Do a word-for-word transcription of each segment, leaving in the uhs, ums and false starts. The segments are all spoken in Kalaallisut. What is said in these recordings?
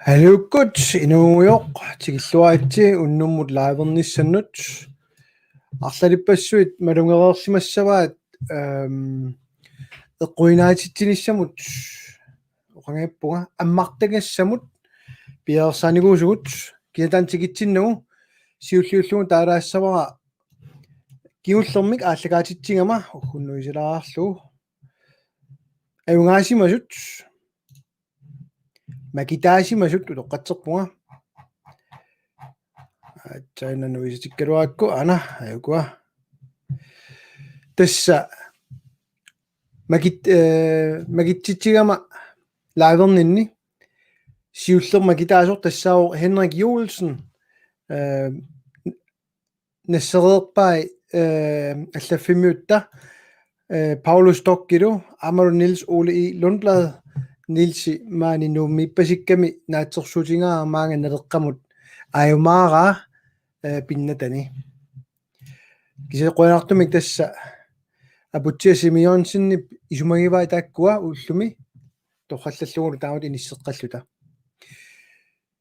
Aluukkut inuugujoq tikilluaritsi unnummut livernissanut. Arlalippassuit malugereersimassavaat, ehm, eqquinaatitsinissamut oqanngippunga ammartagassamut piareersaanikuusugut. Kisianni taanna tikitsinnagu siulliullugu taalaassavara kingullermik aallakaatitsigama uggunnut isilaarlugu. Ajugaasimasut makitaasimasut utoqqatserpunga. Aatsaannaq nuisatikkaluarakku aana ajukua. Tassa makit-, eh, makitsitsigama liverninni siulleq makitaasoq tassaavoq Henrik Joelsen, eh, nassereerpai, eh, allaffimmiutta, eh, Paulus Stockilu, aammalu Niels Ole E. Lundblad, Nielsi maani Nuummiippasikkami naatsorsuutigaara maanga Naleqqamut aajumaaraa, eh, pinnatani. Kisianni qujanartumik tassa Aputsiaq Simeonsenip isumagivai taakkua ullumi torrallallugulu taamatut inisseqqalluta.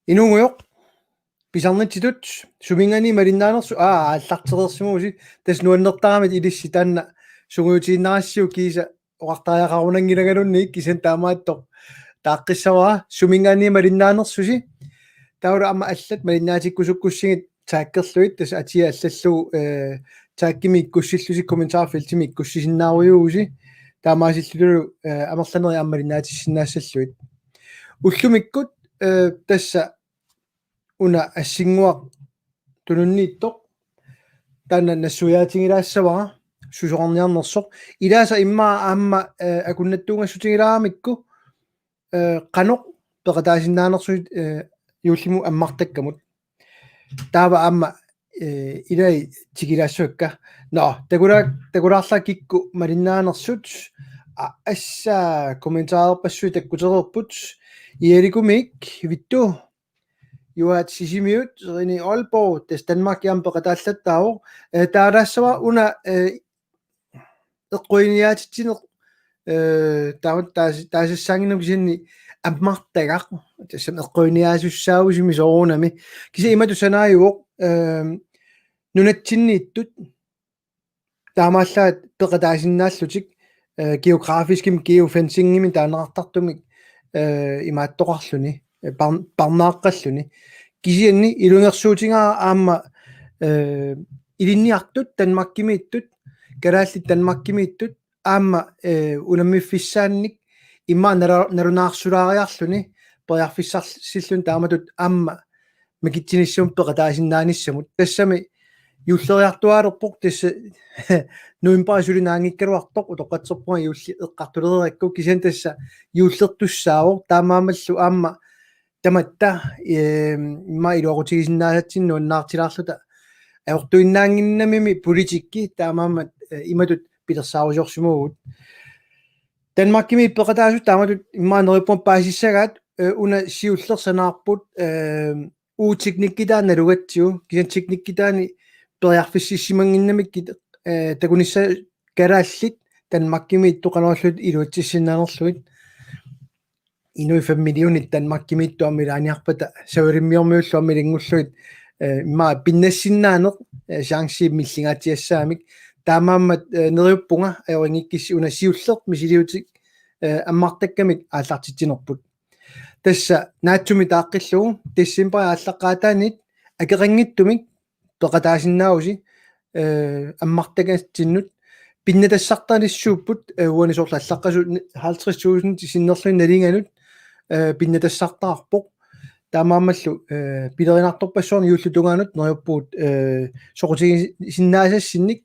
Inuugujoq, pisarnitsitut, suminngaanniit malinnaanersusi, aa, aallartereersimavusi, tassa nuannertaramik ilissi taanna sungiutiinnarassiuk kiisa oqartariaqarunanngilagalunniit kisianni taamaattoq taaqqissavara, suminngaanniit malinnaanersusi, taavalu aamma allat malinnaatikkusukkussigit taggerlugit, tassa atia allallugu, eh, taggimi ikkussillusi kommentarfeltimi ikkussisinnaarujuuvusi, taamaasillutillu, eh, amerlanerit aamma malinnaatissinnaassallutit. Ullumikkut, eh, tassa una assinnguaq tununniittoq. Taanna nassuiaatigilaassavara susoqarniarnersoq. Ilaasa immaqa aamma, eh, akunnattuugassutigilaaramikkit, eh, qanoq peqataasinnaanersutit, eh, juullimut ammartakkamut. Taava aamma, eh, ilai tikilaassavakka. Nå, takula-, takulaarlakka kikkut malinnaanersut. A-, assa kommentarerpassuit takkutereerput. Ialikumik, Vittu, Juaat Sisimiut, René Aalborg, tassa Danmarkimi aamma peqataallattaavoq. Eh, taalaassavara una, eh, eqquiniaatitsineq, eh, taava taas-, taasassaannginnami kisianni ammartagaq. Tassami eqquiniaasussaavusi soorunami. Kisianni imatut sanaajuvoq, eh, nunatsinniittut taamaallaat peqataasinnaallutik, eh, geografiskimik geofencingimik taaneqartartumik, eh, imaattoqarluni, eh, par-, parnaaqqalluni. Kisianni ilungersuutigaara aamma, eh, ilinniartut Danmarkimiittut, kalaallit Danmarkimiittut, aamma, eh, unammiffissaannik immaqa nala-, nalunaarsulaariarluni periarfissarsiorluni taamatut aamma makitsinissamut peqataasinnaanissamut. Tassami juulleriartuaalerpoq, tassa novembarip suli naanngikkaluartoq, utoqqatserpunga juulli eqqartulereerakku, kisianni tassa juullertussaavoq, taamaammallu aamma tamatta, eh, immaqa iluaqutigisinnaasatsinnik nuannaartilaarluta ajortuinnaannginnamimi politikki taamaammat, eh, imatut pilersaarusiorsimavugut. Danmarkimiit peqataasut taamatut immaqa neriuppunga paasissagaat, eh, una siulleq sanaarput, eh, uagut teknikkitaat nalugatsigu, kisianni teknikkitaani periarfississimannginnamikkit, eh, takunissaa kalaallit Danmarkimiittut qanoq ilillutik iluatsissinnaanerlugit. Inuit fem millionit Danmarkimiittut aamma ilaaniarpata, savalimmiormiullu aamma ilanngullugit, eh, immaqa pinnassinnaaneq, eh, chance millingaatsiassaamik, taamaammat, eh, neriuppunga ajorinngikkussi una siulleq misiliutik, eh, ammartakkamik aallartitsinerput. Tassa naatsumik taaqqillugu, decembarip aallaqqaataaniit akeqanngitsumik peqataasinnaavusi, eh, ammartagatsinnut, pinnatassartalissuupput, eh, uani soorlu allaqqasut ni-, halvtreds tusind sinnerlugit nalinganut, eh, pinnatassartaarpoq. Taamaammallu, eh, pilerinartorpassuarnik juulliup tungaanut neriuppugut, eh, soqutigisinnaasassinnik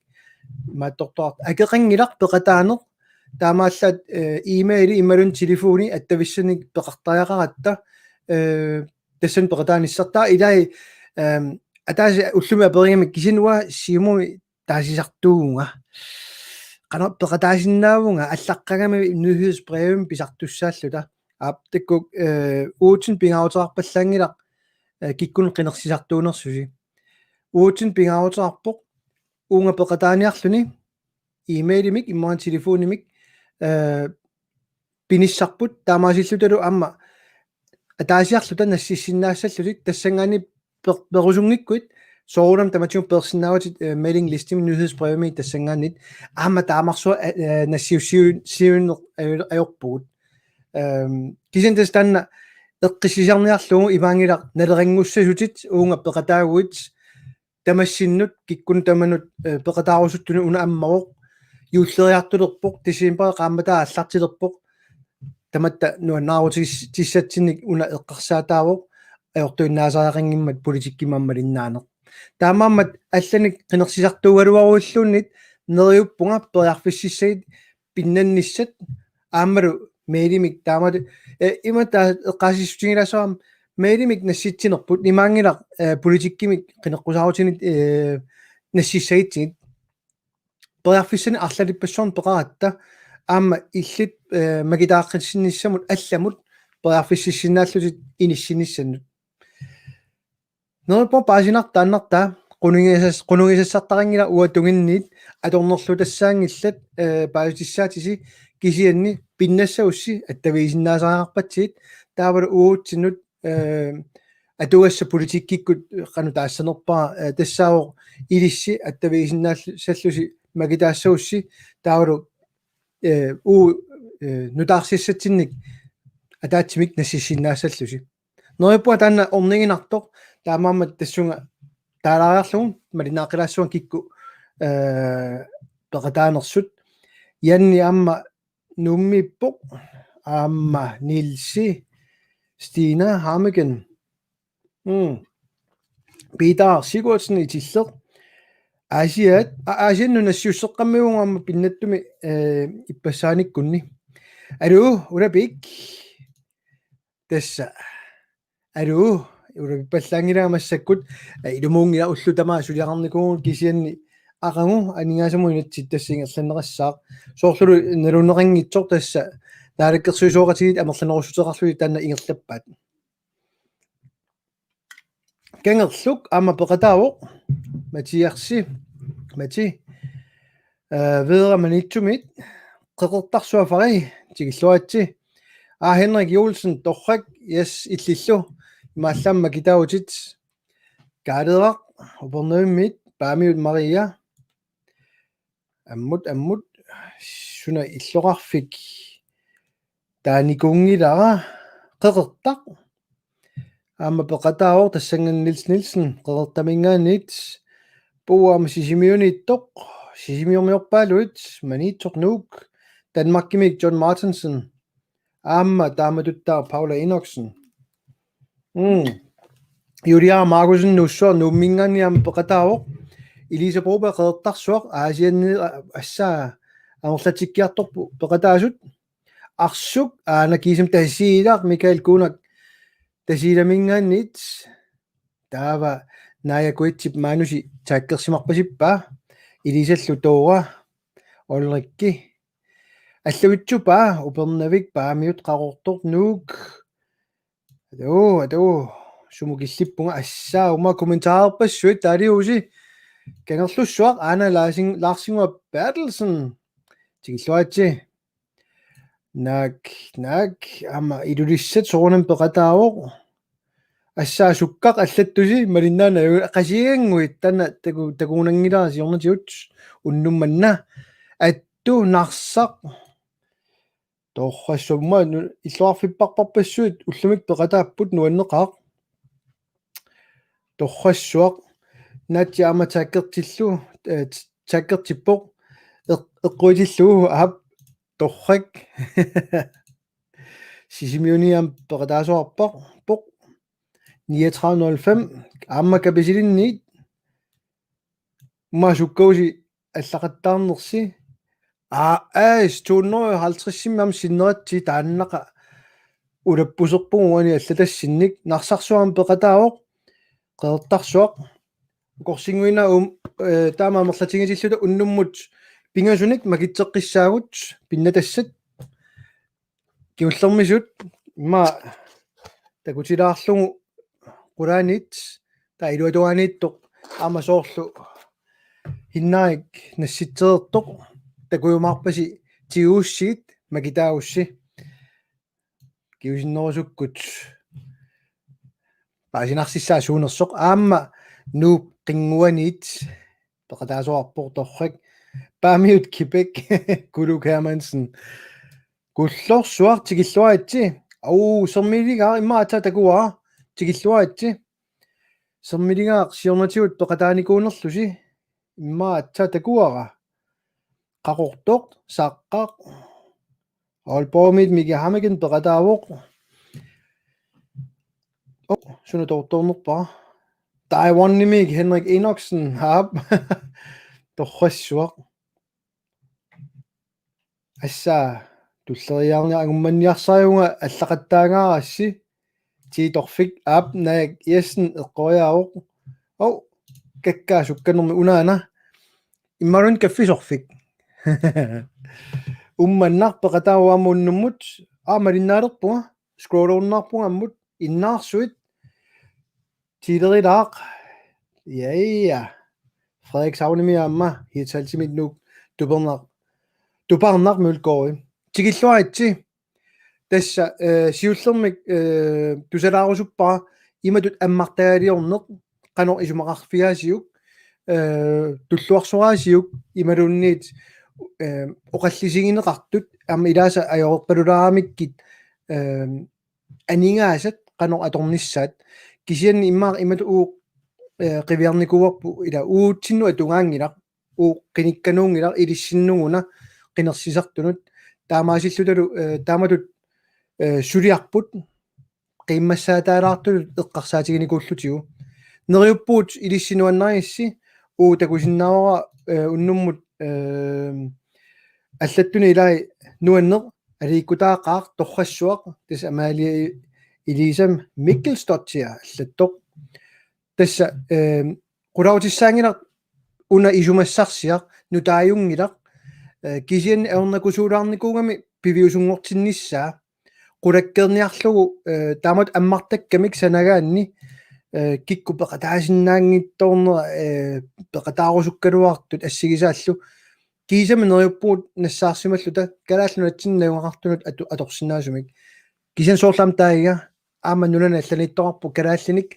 imaattortoqartoq. Akeqanngilaq peqataaneq, taamaallaat, eh, e-maili imaluunniit telefoni attavissanik peqartariaqaratta, eh, tassani peqataanissartaa ilai, ehm, ataaseq ullumi aperigamik kisianni uanga Siumumi taasisartuuvunga. Qanoq peqataasinnaavunga, allaqqagami nyhedsbrevimi pisartussaalluta. Aap, taakku, eh, uatsinnut pingaaruteqarpallaanngilaq, eh, kikkunnut qinersisartuunersusi. Uatsinnut pingaaruteqarpoq, uunga peqataaniarluni, e-mailimik, immaqa telefonimik, eh, pinissarput, taamaasillutalu aamma ataasiarluta nassissinnaassallutik tassanngaanniit per-, perusunngikkuit soorunami tamatigut peersinnaavatit, eh, mailing listimi nyhedsbrevimi tassanngaanniit aamma taamarsuaq, eh, eh, nassiussiu-, siuneq aju-, ajorpugut. Ehm, kisianni tassa taanna eqqissisarniarlugu imaanngilaq naleqanngussasutit uunga peqataaguit tamassinnut kikkunnut tamanut, eh, peqataarusuttunut una ammavoq, juulleriartulerpoq, decembarip qaammataa aallartilerpoq, tamatta nuannaarutis-, tissatsinnik una eqqarsaataavoq, ajortuinnaasariaqanngimmat politikkimik aamma malinnaaneq. Taamaammat allanik qinersisartuugaluaruilluunniit neriuppunga periarfississagit pinnannissat aammalu mailimik taamatut, eh, ima taava eqqaasissutigilaassavarma mailimik nassitsinerput imaanngilaq, eh, politikkimik qineqqusaarutinik, eh, nassissagitsigit. Periarfissanik arlalippassuarnik peqaratta aamma illit, eh, makitaaqqissinnissamut allamut periarfississinnaallutit inissinissannut. Neriuppunga paasinartaannartaa qunugisas-, qunugisassartaqanngilaq uanga tunginniit atornerlutassaanngillat, eh, paasitissaatisi kisianni pinnassagussi attavigisinnaasariaqarpatsigit taavalu uatsinnut, eh, atugassaq politikkikkut qanoq taassanerpara, eh, tassaavoq ilissi attavigisinnaassallusi makitaassagussi taavalu, eh, uu, eh, nutaarsiassatsinnik ataatsimik nassissinnaassallusi. Neriuppunga taanna orniginartoq taamaammat tassunga taalaariarlugu malinnaaqqilaassuunga kikkut, eh, peqataanersut. Janni aamma Nuummiippoq aamma Nielsi, Stina Hammeken. Mm. Peter Sigurdsen Itilleq. Aasiaat, a-, Aasiannut nassiusseqqammerpugut aamma pinnattumi, eh, ippassaanikkunni. Aluu, Ulapik. Tassa. Aluu, Ulapippallaanngilanga massakkut, eh, ilumuunngilaq ullut tamaasa suliaqarnikuuvugut kisianni aqagu aningaasamut inatsit tassa ingerlanneqassaaq. Soorlulu naluneqanngitsoq tassa naalakkersuisooqatigiit amerlanerussuteqarlutik taanna ingerlappaat. Kangerluk aamma peqataavoq. Mathiasi, Mati. Eh, Vera Maniitsumiit. Qeqertarsuaq Fari, tikilluaritsi. Aa, Henrik Joelsen, torrak, yes, illillu. Imaallaat makitaavutit. Kaaleeraq, Upernavimmiit, Paamiut Maria. Ammut, ammut, suna illoqarfik taanikuunngilara, Qeqertaq. Aamma peqataavoq tassanngaanniit Niels Nielsen, Qeqertaminngaanniit, Bo aamma Sisimiuniittoq, Sisimiormiorpaaluit, Maniitsoq Nuuk, Danmarkimiit John Martinsen, aamma taamatuttaaq Paula Enoksen. Mm. Julia Markussen Nuussuaq Nuumminngaanniit aamma peqataavoq. Elisa Broberg Qeqertarsuaq, Aasianni, a-, assaa amerlatikkiartorput peqataasut. Arsuk, aana kiisami Tasiilaq, Michael Kunak Tasiilaminngaanniit. Taava Naaja Kuitsip maanusi taakkersimarpasippaa. Elisallu Toora, Ulrikki. Allavitsupaa, Upernavik, Paamiut Qaqortoq Nuuk. Atau, atau, sumut killippunga, assaa, uuma kommentarerpassuit, taaliusi, Kangerlussuaq, Aana Larsing-, Larsinguaq Berthelsen. Tikilluaritsi. Naak, naak, aamma Ilulissat soorunami peqataavoq. Assaa, Sukkaq allattusi, malinnaanngilaq, Qasigiannguit, taanna taku-, takugunanngilara siornatigut, unnuk manna. Attu, Narsaq, Torrassuaq, uuma nu-, illoqarfipparparpassuit ullumikkut peqataapput, nuanneqaaq. Torrassuaq, Naatsi aamma taakkertillu, eh, taakkertippoq, eq-, eqquitillugu, aap, torrak. Sisimiuni aamma peqataasoqarpoq, poq. Niogtredive nul fem, aamma Kapisilinniit, uuma Sukkausi allaqattaarnersi. Aa, aas, to hundrede og halvtreds-imik aamma sinneratsi, taannaqa ulappuserpugut uani allatassinnik. Narsarsuaq aamma peqataavoq, Qeqertarsuaq. Ukorsinnguinnaq um-, eh, taama amerlatigitilluta unnummut pingasunik makitseqqissaagut, pinnatassat. Kingullermisut immaqa takutilaarlugu qulaaniit, taava iluatungaaniittoq aamma soorlu Hinnarik nassitsereertoq, takujumaarpasi tiguussigit makitaagussi. Kingusinnerusukkut paasinarsissaaq suunersoq. Aamma Nuup Qinnguaniit peqataasoqarpoq torrak. Paamiut Kibæk, Kulu Hermansen. Kullorsuaq tikilluaritsi. Au, sermiligaaq immaqa aatsaat takuara. Tikilluaritsi. Sermiligaaq siornatigut peqataanikuunerlusi. Immaqa aatsaat takuara. Qaqortoq, Saqqaq. Aalborgimiit Miki Hammeken peqataavoq. Oh, suna toortoornerpara. Taiwanimiit Henrik Enoksen, aap. Torrassuaq. Assa, tulleriiaarniaruk angummanniarsarivunga allaqattaangaarassi. Tiitorfik, aap, Naak Jessen eqqoriaavoq. Au, kakkaak sukkanermik unaana. Imaluunniit kaffisorfik. Uummannaq peqataavoq aamma unnummut. Aamma malinnaalerpunga. Scrollernarpunga ammut. Innaarsuit. Tiilerilaaq. Ja, ja. Frederik Saunimi aamma. Hirtshalsimit Nuuk. Tuparnaq. Tuparnaq Mølgaard. Tikilluaritsi. Tassa, eh, siullermik, eh, tusalaarusuppara imatut ammartagaliorneq qanoq isumaqarfigaasiuk, eh, tulluarsoraasiuk imaluunniit, eh, oqallisigineqartut aamma ilaasa ajoreqqalulaaramikkit, eh, aningaasat qanoq atornissaat. Kisianni immaqa imatut uagut, eh, qiviarnikuuarput ila uatsinnut atugaanngilaq, uagut qinikkanuunngilaq ilissinnuguna qinersisartunut. Taamaasilluta, eh, taamatut, eh, suliarput qiimmassaataalaartutut eqqarsaatiginikuullutigu. Neriuppugut ilissi nuannarigissi, uagut takusinnaavara, eh, unnummut, eh, allattunik ilai nuanneq, aliikkutaaqaaq, torrassuaq, tassa Amalie Elisa Mikkelsdóttir allattoq. Tassa, eh, qulaatissaanngilaq una isumassarsiaq, nutaajunngilaq, eh, kisianni ajornakusuulaarnikuugami piviusunngortinnissaa, qulakkeerniarlugu, eh, taamatut ammartakkamik sanagaanni, eh, kikkut peqataasinnaanngitsoornera, eh, peqataarusukkaluartut assigisaallu. Kiisami neriuppugut nassaarsimalluta Kalaallit Nunatsinni najugaqartunut atu-, atorsinnaasumik. Kisianni soorlu aamma taagiga aamma nunani allaniittoqarpoq kalaallinik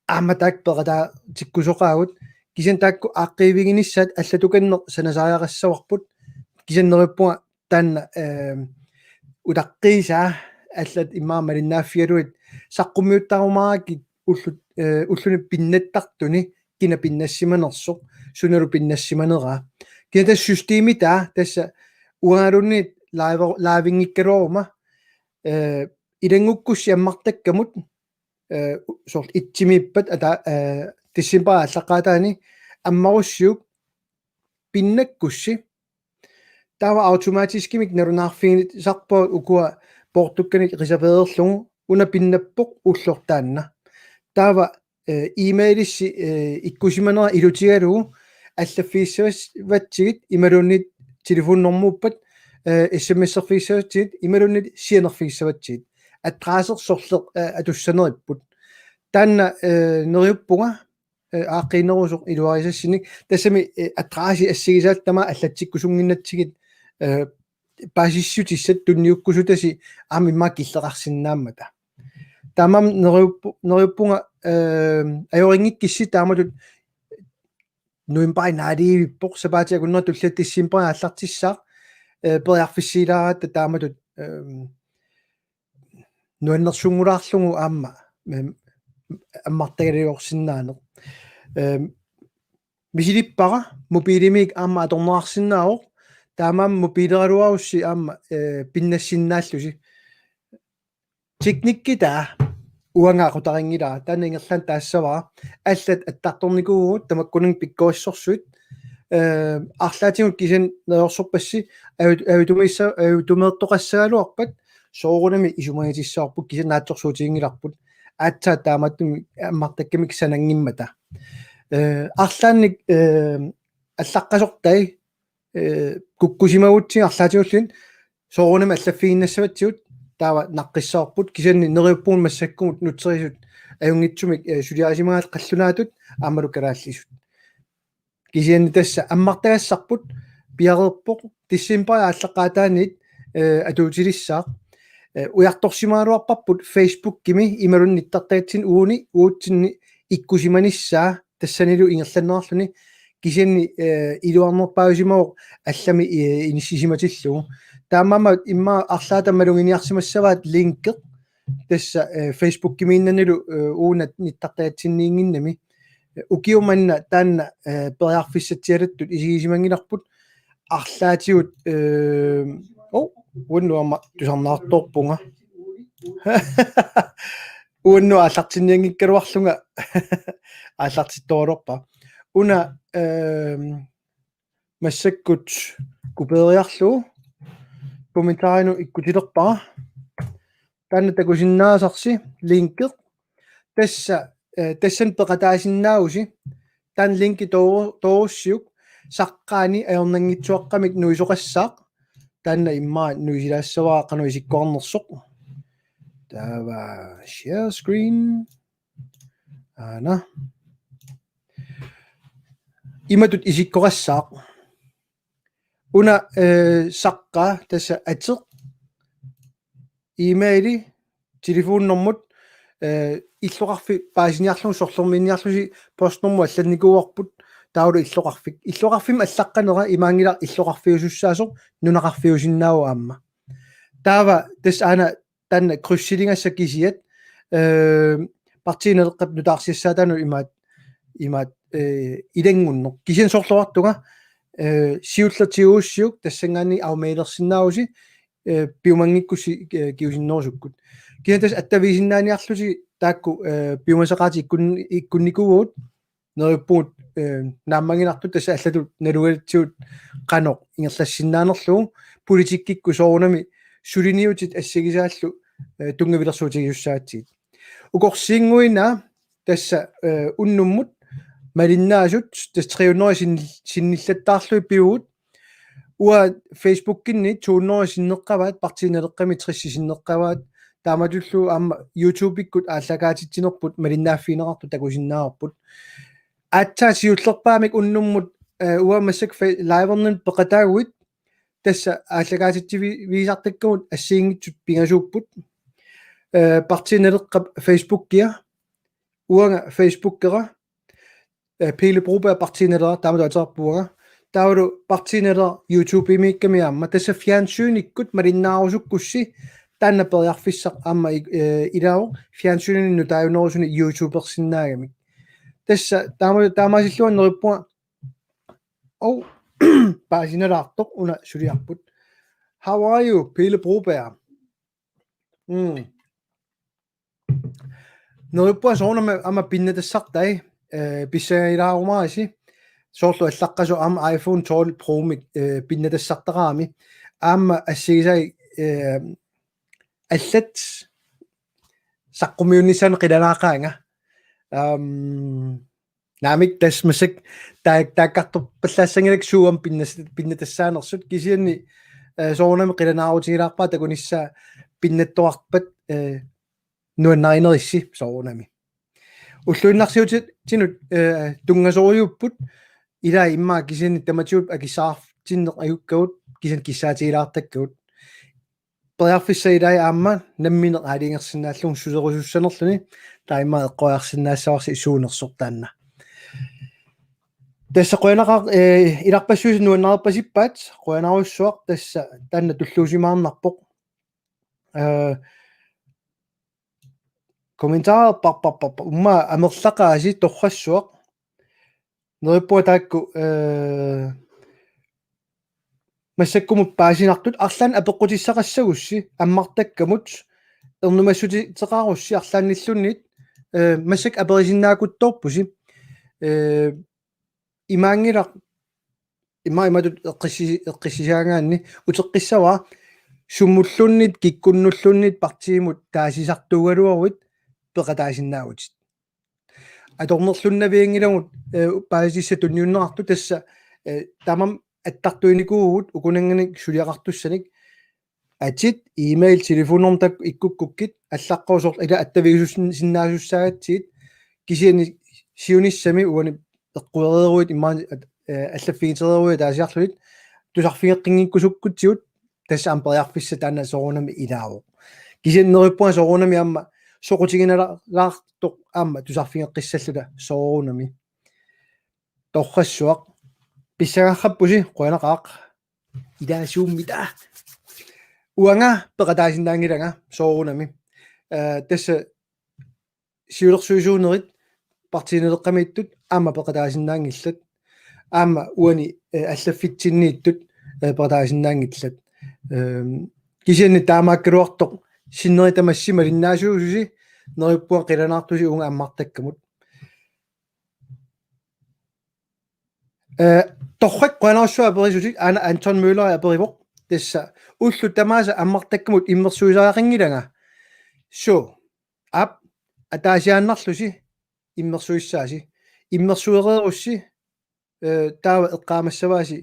aamma taakku peqataatikkusoqaagut. Kisianni taakku aaqqiiviginissaat allatukanneq sanasariaqassavarput. Kisianni neriuppunga taanna, eh, utaqqiisaa allat immaqa malinnaaffigalugit saqqummiuttarumaarakkit ullut, eh, ulluni pinnattartuni kina pinnassimanersoq, sunalu pinnassimaneraa. Kisianni tassa systemitaa tassa uangaluunniit live-, livinngikkaluaruma, eh, ilanngukkussi ammartakkamut, eh, soorlu itsimiippat ata, eh, decembarip aallaqqaataani ammarussiuk pinnakkussi. Taava automatiskimik nalunaarfigisarpara ukua poortukkanik reservererlugu una pinnappoq ullortaanna. Taava, eh, e-mailissi, eh, ikkussimanera ilutigalugu allaffigissavassigit imaluunniit telefonnormuuppat, eh, S M S-erfigissavatsigit imaluunniit sianerfigissavatsigit. Adresser sorleq, eh, atussaneripput. Taanna, eh, neriuppunga, eh, aaqqiinerusoq iluarisassinnik. Tassami, eh, adressi assigisaallu tamaat allatsikkusunnginnatsigit, eh, paasissutissat tunniukkusutasi aamma immaqa killeqarsinnaammata. Taamaammat neriuppu-, neriuppunga, eh, ajorinngikkussi taamatut novembarip naalivippoq sapaatip akunnera tullia decembarip aallartissaaq, eh, periarfissiilaaratta taamatut, eh, nuannersunnguulaarlugu aamma, em, ammartagaliorsinnaaneq. Em, misilippara mobilimik aamma atorneqarsinnaavoq, taamaammat mobileraluarussi aamma, eh, pinnassinnaallusi. Teknikkitaa uanga aqutarinngilara, taanna ingerlaannaq taassavara, allat attartornikuuvugut tamakkuninnga pikkorissorsuit, eh, arlaatigut kisianni neriorsorpassi, ajut-, ajutumiissa-, ajutumeertoqassagaluarpat, soorunami isumagitissavarput kisianni naatsorsuutiginngilarput. Aatsaat taamaattumik ammartakkamik sananngimmata. Eh, arlaannik, eh, allaqqasortai, eh, kukkusimagutsigit arlaatigulluunniit soorunami allaffiginnassavatsigut taava naqqissavarput kisianni neriuppugut massakkumut nutserisut ajunngitsumik, eh, suliarisimagaat qallunaatut aammalu kalaallisut. Kisianni tassa ammartagassarput piareerpoq decembarip aallaqqaataaniit, eh, atuutilissaaq. Eh, ujartorsimagaluarparput Facebookimi imaluunniit nittartakkatsinni uuni uutsinni ikkusimanissaa tassanilu ingerlanneqarluni kisianni, eh, iluarnerpaajusimavoq allami, eh, inissisimatillugu. Taamaammat immaqa arlaata maluginiarsimassavaat linki tassa, eh, Facebookimiinnanilu, eh, uunga nittartakkatsinniinnginnami. Eh, ukioq manna taanna, eh, periarfissatsialattut isigisimanngilarput arlaatigut, eh, oh, uannut aamma tusarnaartoorpunga. Uannut aallartinnianngikkaluarlunga aallartittoraluarpara. Una, eh, massakkut kopieriarlugu kommentarinut ikkutilerpara. Taanna takusinnaasarsi linki. Tassa, eh, tassani peqataasinnaavusi. Taanna linki too-, toorussiuk saqqaani ajornanngitsuaqqamik nuisoqassaaq. Taanna immaqa nuisilaassavara qanoq isikkoqarnersoq. Taava share screen. Aana. Imatut isikkoqassaaq. Una, eh, saqqaa tassa ateq, e-maili, telefonnummeri, eh, illoqarfik paasiniarlugu sorlermiinniarlusi postnummer allannikuuarput taavalu illoqarfik. Illoqarfimmi allaqqanera imaanngilaq illoqarfiusussaasoq nunaqarfiusinnaavoq aamma. Taava tassa aana taanna krydsiligassaq kisiat, eh, Partii Naleqqap nutaarsiassaataanut imaat, imaat, eh, ilanngunneq. Kisianni soorlu oqartunga, eh, siulleq tiguussiuk tassanngaanniit afmailersinnaavusi, eh, piumanngikkussi, eh, kingusinnerusukkut. Kisianni tassa attavigisinnaaniarlusi taakku, eh, piumasaqaatit ikkun-, ikkunnikuuagut, neriuppugut, eh, naammaginartut tassa allatut nalugatsigu qanoq ingerlassinnaanerlugu politikkikkut soorunami suliniutit assigisaallu, eh, tunngavilersuutigisussaagatsigit. Ukorsiinnguinaa tassa, eh, unnummut malinnaasut tassa tre hundrede sin-, sinnillattaarlugit pivugut. Uanga Facebookinni to hundrede sinneqqavaat, Partii Naleqqami tres sinneqqavaat, taamatullu aamma YouTubekkut aallakaatitsinerput malinnaaffigineqartut takusinnaavarput. Aatsaat siullerpaamik unnummut, eh, uanga massakkut fe-, livernermik peqataaguit, tassa aallakaatitsivi-, vigisartakkagut assigiinngitsut pingasuupput. Eh, Partii Naleqqap Facebookia, uanga Facebookera, eh, Pele Broberg Partii Naleraq, taamatut ateqarpunga. Taavalu Partii Naleraq YouTubemiikkami aamma. Tassa fjernsynikkut malinnaarusukkussi taanna periarfissaq aamma i-, eh, ilaavoq fjernsynini nutaajunerusuni YouTubersinnaagamik. Tassa taama-, taamaasilluarneriuppunga. Oh, paasinalaartoq una suliarput. How are you, Pele Broberg? Mm. Neriuppunga soorunami aamma pinnatassartai, eh, pissangagilaarumaarissi, soorlu allaqqasoq aamma iPhone tolv Pro-mik, eh, pinnatassartaqarami, aamma assigisai, eh, allat saqqummiunnissaannut qilanaaqaanga. Aam, naamik tassa massakkut taa-, taakkartorpallaassanngilakka suut aamma pinnas-, pinnatassaanersut kisianni, eh, soorunami qilanaarutigilaarpara takunissaa pinnattoqarpat, eh, nuannarinerissi soorunami. Ulluinnarsiutit-, tinut, eh, tunngasorujuupput, ilaa immaqa kisianni tamatigut akissaqartinneq ajukkagut, kisianni kissaatigilaartakkagut. Periarfissaq ilai aamma nammineq aalajangersinnaallugu sulerusussanerluni, taava immaqa eqqoriarsinnaassavarsi suunersoq taanna. Tassa qujanaqaaq, eh, ilarpassuisa nuannaarpasippaat, qujanarujussuaq, tassa taanna tulluusimaarnarpoq. Eh, kommentarer pa-, pa-, pa-, pa-, umma amerlaqaasi torrassuaq. Neriuppunga taakku, eh, massakkumut paasinartut arlaannik apeqqutissaqassagussi ammartakkamut ernumassutissaqarussi arlaannilluunniit, eh, massakkut aperisinnaakuttoorpusi. Eh, imaanngilaq immaqa imatut eqqissi-, eqqissisaagaanni uteqqissavara sumulluunniit kikkunnulluunniit partiimut taasisartuugaluaruit peqataasinnaavutit. Atornerlunnavianngilagut, eh, paasissutissat tunniunneqartut tassa, eh, tamanna attartuinikuuvugut ukunanngaanniit suliaqartussanik atit, e-mail, telefonnummerit ikkukkukkit, allaqqavoq soorlu ila attavigisussinnaasussaagakkit, kisianni siunissami uani eqquereeruit imaluunniit at-, eh, allaffigereeruit ataasiarlutit, tusarfigeqqinngikkusukkutsigut, tassa aamma periarfissaq taanna soorunami ilaavoq. Kisianni neriuppunga soorunami aamma soqutiginalaartoq aamma tusarfigeqqissalluta soorunami. Torrassuaq. Pissangarpassi qujanaqaaq. Ilaasuummita. Uanga peqataasinnaanngilanga soorunami. Eh, tassa siulersuisuunerit Partii Naleqqamiittut aamma peqataasinnaanngillat. Aamma uani, eh, allaffitsinniittut, eh, peqataasinnaanngillat. Ehm, kisianni taamaakkaluartoq sinneri tamassi malinnaasuususi neriuppunga qilanaartusi uunga ammartakkamut. Eh, torrak qujanarsuaq aperisusi, aana Anton Møller aperivoq. Tassa ullut tamaasa ammartakkamut immersuisariaqanngilanga. So, aap, ataasiaannarlusi immersuissaasi. Immersuereerussi, eh, taava eqqaamassavaasi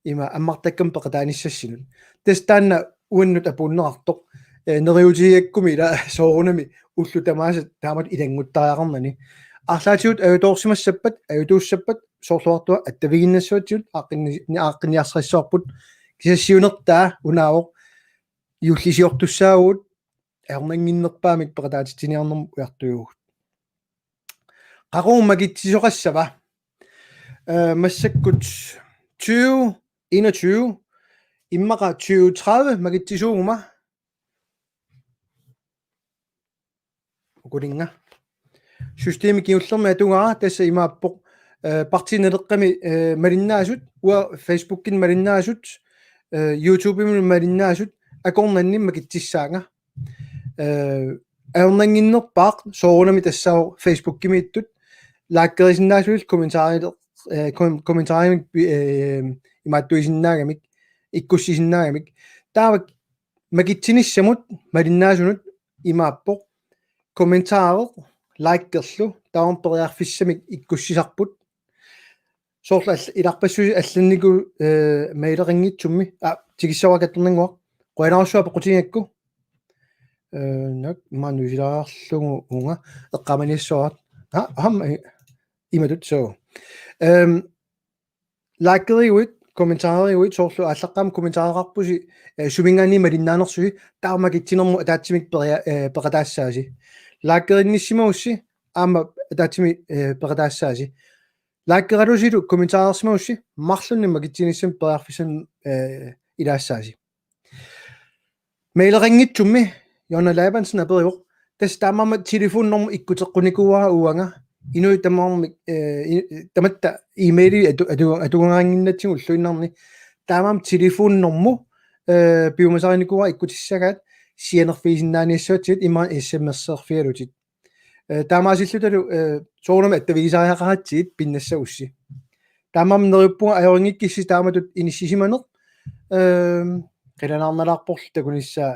ima ammartakkamik peqataanissassinut. Tassa taanna uannut apuunneqartoq. Eh, neriuutigakkumi ila soorunami ullut tamaasa taamatut ilannguttariaqarnani. Arlaatigut ajutoorsimassappat, ajutuussappat, soorluartua attavigiinnassavatsigut aaqqinni-, aaqqinniarsarissavarput, kisianni siunertaa unaavoq juullisiortussaavugut, ajornannginnerpaamik peqataatitsiniarnermut ujartuivugut. Qaqugu makitsisoqassava? Eh, massakkut tyve enogtyve, immaqa tyve tredive makitsisuuguma. Ukulinnga. Systemi kingullermi atugara tassa imaappoq, eh, Partii Naleqqami, eh, malinnaasut, uanga Facebookimi malinnaasut, eh, YouTubemi malinnaasut, akornanni makitsissaanga. Eh, ajornannginnerpaaq soorunami tassaavoq Facebookimiittut, likerisinnaasullu kommentaari-, eh, kom-, kommentarimik, eh, imaattuisinnaagamik, ikkussisinnaagamik. Taava makitsinissamut malinnaasunut imaappoq kommentareq, likerlu, taava periarfissamik ikkussisarput. Soorlu all-, ilarpassuit allannikuut, eh, maileqanngitsummi. Ah, tikissavara kattornannguaq. Qujanarsuaq peqqutigigakku. Eh, naak, maanna nuisilaarlugu uunga. Eqqaamaniassuarat. Ha, ham, eh, imatut, so. Ehm, likeriguit, kommentariguit, soorlu aallaqqaammut kommentareqarpusi, eh, suminngaanniit malinnaanersusi, taava makitsinermut ataatsimik peria-, eh, peqataassaasi. Likerinnissimagussi, aamma ataatsimik, eh, peqataassaasi. Likeralusilu kommentareersimagussi, marlunnik makitsinissamik periarfissamik, eh, ilaassaasi. Maileqanngitsummi Jonna Labansen aperivoq. Tassa taamaammat telefonnormu ikkuteqqunikuuara uanga. Inuit tamarmik, eh, i-, tamatta e-maili atu-, atu-, atugaraannginnatsigu ulluinnarni. Taamaammat telefonnormu, eh, piumasarinikuuara ikkutissagaat sianerfigisinnaaniassavatsigit imaluunniit S M S-erfigalutit. Eh, taamaasillutalu, eh, soorunami attavigisariaqaratsigit pinnassagussi. Taamaammat neriuppunga ajorinngikkussi taamatut inissisimaneq, ehm, qilanaarnalaarporlu takunissaa,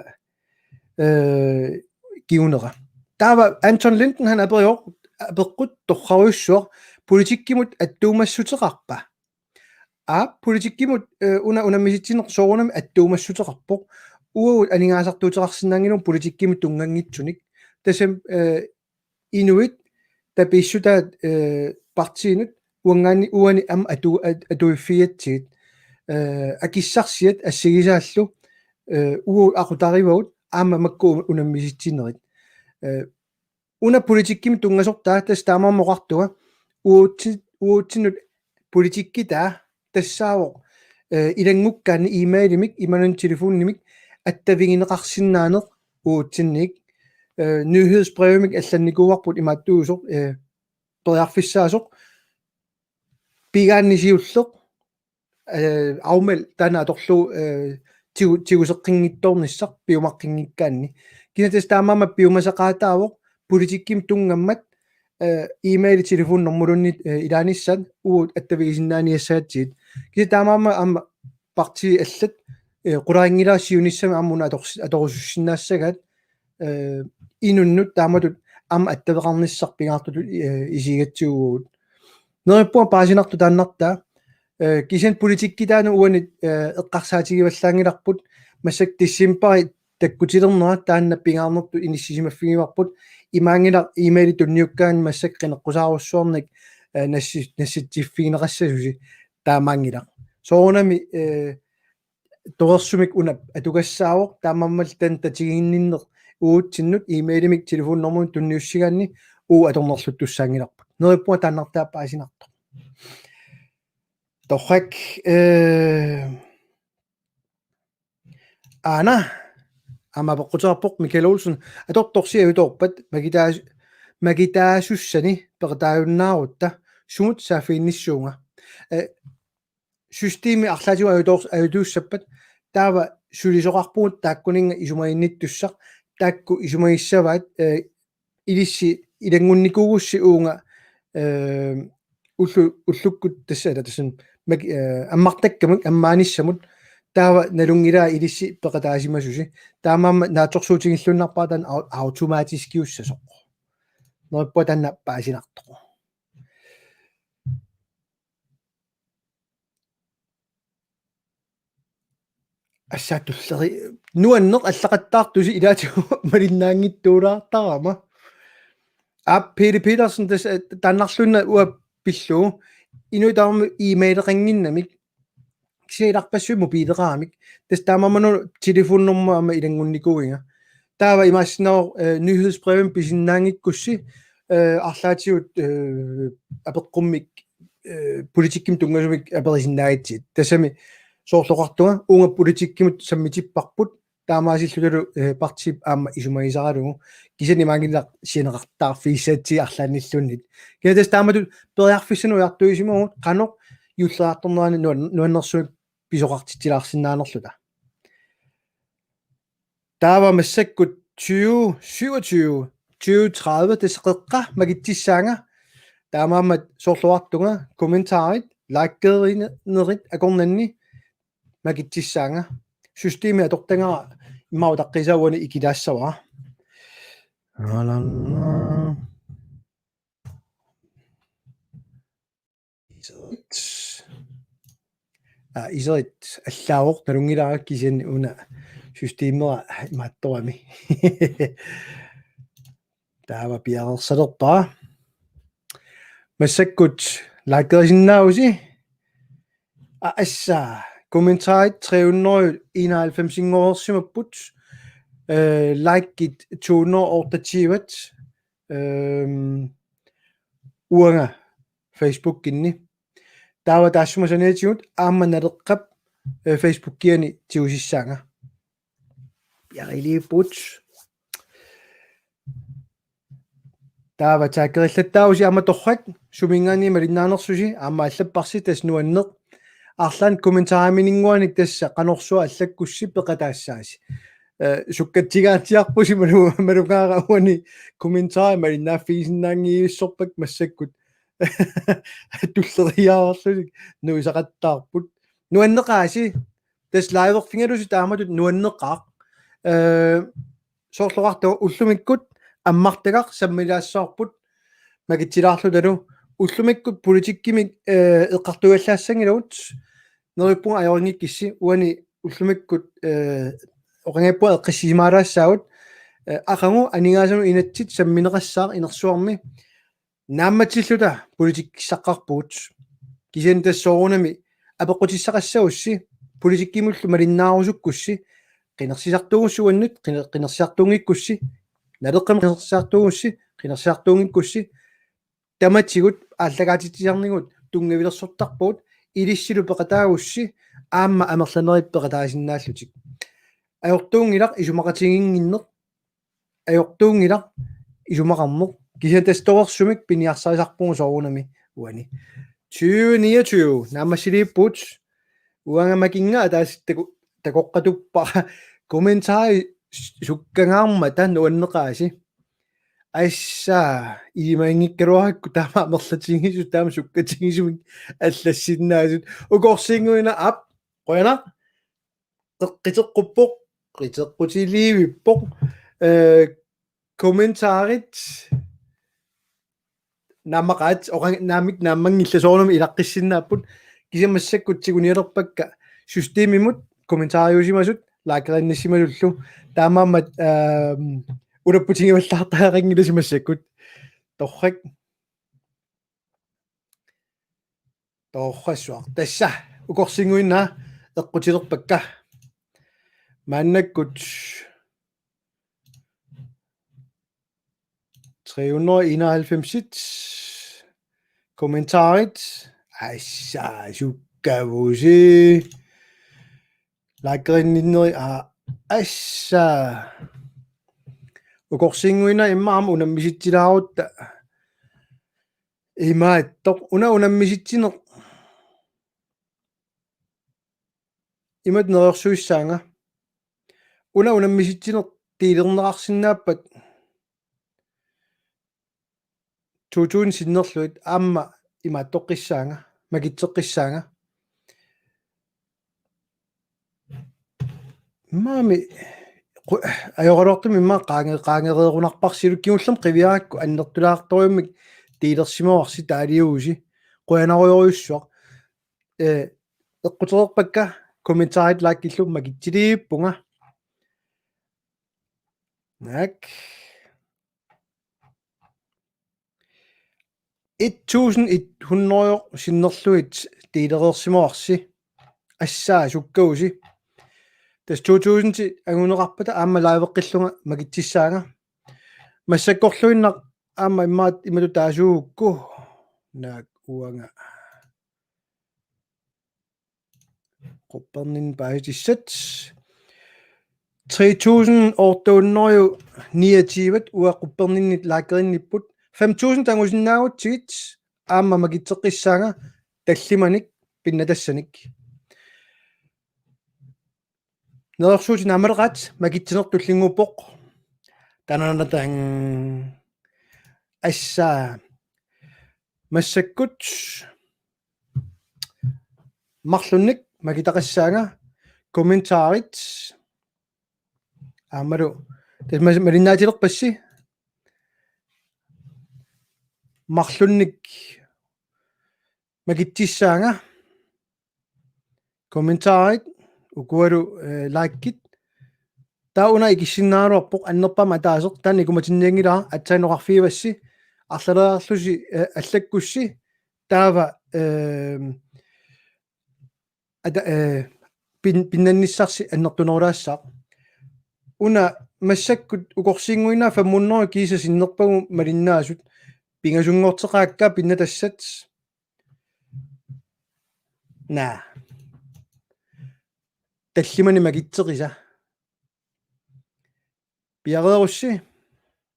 eh, kingunera. Taava Anton Linden han aperivoq, apeqqut torrarujussuaq, politikkimut attuumassuteqarpa? Aap, politikkimut, eh, una unammisitsineq soorunami attuumassuteqarpoq. Uagut aningaasartuuteqarsinnaanngilagut politikkimut tunnganngitsunik. Tassami, eh, inuit tapiissutaat, eh, partiinut uanngaanniit uani aamma atu-, at-, atuiffigatsigit. Eh, akissarsiat assigisaallu, eh, uagut aqutarivagut aamma makku unammisitsinerit. Eh, una politikkimut tunngasortaa tassa taamaammat oqartunga uagutsinnut politikkitaa tassaavoq, eh, ilanngukkaanni e-mailimik imaluunniit telefonimik attavigineqarsinnaaneq uagutsinnik, eh, nyhedsbrevimik allannikuuarput imaattuusoq, eh, periarfissaasoq pigaanni siulleq, eh, aumel taanna atorlugu, eh, tigu-, tiguseqqinngitsoornissaq piumaqqinngikkaanni. Kisianni tassa taamaammat piumasaqaataavoq politikkimut tunngammat, eh, e-maili telefonnormuluunniit, eh, ilaanissaat uagut attavigisinnaaniassagatsigit. Kisianni taamaammat aamma partiit allat, eh, qularinngilaat siunissami aamma una ators-, atorusussinnaassagaat, eh, inunnut taamatut aamma attaveqarnissaq pingaartutut, eh, isigigatsigu uagut. Neriuppunga paasinartoq taannartaa, eh, kisianni politikkitaanut uani, eh, eqqarsaatigivallaanngilarput, massakkut decembari takkutilernera taanna pingaarnertut inissisimaffigivarput, imaanngilaq e-maili tunniukkaanni massakkut qineqqusaarujussuarnik, eh, nassi-, nassitsiffigineqassasusi taamaanngilaq. Soorunami, eh, torersumik una atugassaavoq, taamaammallu taanna tatiginninneq uatsinnut e-mailimik telefonnummerimik tunniussigaanni uagut atornerluttussaanngilarput. Neriuppunga taannartaa paasinartoq. Torrak, eh, aana, aamma apeqquteqarpoq Michael Olsen, atortorsiaq ajutoorpat makitaas-, makitaasussani peqataajunnaaruutta sumut saaffiginnissuunga. Eh, systemi arlaatigut ajutoors-, ajutuussappat taava sulisoqarpugut taakkuninnga isumaginnittussaq, taakku isumagissavaat, eh, ilissi ilanngunnikuugussi uunga, eh, ullu-, ullukkut tassa, ila tassani mak-, eh, ammartakkamik ammaanissamut taava nalunngilaa ilissi peqataasimasusi. Taamaammat naatsorsuutigilluinnarpara taanna au-, automatiskiussasoq. Neriuppunga taanna paasinartoq. Assa tulleri-, nuanneq allaqattaartusi ilaatigut malinnaanngitsuulaartarama. Aap, Peter Petersen, tassa, eh, taannarluinnaq uanga pillugu. Inuit tamarmik e-maileqannginnamik. Kisianni ilarpassui mobileqaramik. Tassa taamaammat una telefonnummer aamma ilanngunnikuuiga. Taava imaassinnaavoq, eh, nyhedsbrevimi pisinnaanngikkussi, eh, arlaatigut, eh, apeqqummik, eh, politikkimut tunngasumik aperisinnaagatsigit. Tassami soorlu oqartunga uunga politikkimut sammitipparput, taamaasillutalu, eh, partiip aamma isumagisaralugu. Kisianni maanngilaq sianeqartarfigissagatsigu arlaannilluunniit. Kisianni tassa taamatut periarfissanik ujartuisimavugut qanoq juulleriartornerani nuan-, nuannersumik pisoqartitsilaarsinnaanerluta. Taava massakkut tyve syvogtyve, tyve tredive, tassa qeqqa makitsissaanga. Taamaammat soorlu oqartunga kommentarit, likerinerit akornanni makitsissaanga. Systemi atortagara immaqa utaqqiisaa uani ikilaassavara. Iserit. Aa, iserit allaavoq, nalunngilara kisianni una systemera imaattorami. Taava piareersalerpara. Massakkut likerisinnaavusi. Aa, assa, kommentarit tre hundrede enoghalvfems-inngorsimapput. Eh, likit to hundrede otteogtyve. Ehm, uanga Facebookinni. Taava taassuma saniatigut aamma Naleqqap, eh, Facebookiani tigusissaanga. Piareerput. Taava taakerillattaavusi aamma torrak, suminngaanniit malinnaanersusi, aamma allapparsi tassa nuanneq. Arlaannik kommentariminngaanniit tassa qanorsuaq allakkussi peqataassaasi. Eh, sukkatsigaatsiarpusi malu-, malugaara uani kommentarit malinnaaffigisinnaanngivissorpakka massakkut. Tulleriiaarlutik nuisaqattaarput. Nuanneqaasi, tassa liverfigalusi taamatut nuanneqaaq. Eh, soorlu oqartunga ullumikkut ammartagaq sammilaassavarput makitsilaarlutalu. Ullumikkut politikkimik, eh, eqqartugallaassanngilaq. Neriuppunga ajorinngikkussi uani ullumikkut, eh, oqanngippunga eqqissisimalaassaagut, eh, aqagu aningaasanut inatsit sammineqassaaq inersuarmi naammatsilluta politikkissaqqaarpugut. Kisianni tassa soorunami apeqqutissaqassagussi, politikkimullu malinnaarusukkussi, qinersisartuugussi uannut, qiner-, qinersisartuunngikkussi, Naleqqami qinersisartuugussi, qinersisartuunngikkussi, tamatigut aallakaatitsisarnigut tunngavilersortarpugut, ilissilu peqataagussi aamma amerlanerit peqataasinnaallutik. Ajortuunngilaq isumaqatiginnginneq, ajortuunngilaq isumaqarneq, kisianni tassa torersumik piniarsarisarpugut soorunami uani. Tyve niogtyve, naammassiliipput, uanga makinnga ataaseq taku-, takoqqatuppara, kommentarit sukkangaarmata nuanneqaasi. Assa, ilimaginngikkaluarakku taama amerlatigisut taama sukkatigisumik allassinnaasut. Ukorsiinnguinnaq, aap, qujanaq. Qeqqiteqquppoq, qiteqqutiliivippoq. Eh, kommentarit naammaqaat, oqan-, naamik naammanngillat, soorunami ilaqqissinnaapput. Kisianni massakkut tigunialerpakka systemimut kommentariusimasut, likerinnissimasullu. Taamaammat, ehm, ulapputigivallaartariaqanngilasi massakkut. Torrak. Torrassuaq. Tassa ukorsiinnguinnaq eqqutilerpakka. Maannakkut Tre hundrede og enoghalvfems. Kommentarit. Assa, sukkavusi. Likerinninneri, aa, assa. Ukorsiinnguina immaqa aamma unammisitsilaarutta. Imaattoq, una unammisitsineq. Imatut neriorsuissaanga. Una unammisitsineq delilerneqarsinnaappat to tusind sinnerlugit aamma imaattoqqissaanga, makitseqqissaanga. Maani qu-, ajoraluartumik immaqa qaange-, qaangereerunarparsilu, kingullermik qiviarakku annertulaartorujummik delersimavarsi taaliusi, qujanarujorujussuaq. Ee, eqqutereerpakka kommentarit likillu makitsiliivippunga. Naak. Et tusind et hundrede sinnerlugit delereersimavarsi. Assa, sukkavusi. Tassa to tusind anguneqarpata aamma liveqqillunga makitsissaanga. Massakkorluinnaq aamma immaqa imatut taasugukku. Naak uanga. Qupperninni paasissutissat. Tre tusind otte hundrede niogtyve uanga qupperninni likerinnipput. Fem tusind angusinnaagutsigit aamma makitseqqissaanga tallimanik pinnatassanik. Neriorsuutit naammataqaat, makitsineq tullinnguuppoq. Tananatang. Assa. Massakkut marlunnik makitaqassaanga kommentarit. Aammalu tassa mas-, malinnaatilerpassi. Marlunnik makitsissaanga. Kommentarit, ukualu, eh, likit. Taava una ikissinnaagaluarpoq, annerpaamik ataaseq, taanna ikumatinnianngilara, aatsaat oqarfigivassi, arlaleriarlusi, eh, allakkussi, taava, eh, ata-, eh, pin-, pinnannissarsi annertunerulaassaaq. Una massakkut ukorsiinnguinnaat fem hundrede kiisa sinnerpagut malinnaasut, pingasunngorteqaakka pinnatassat. Naa. Tallimanik makitseqisa. Piareerussi.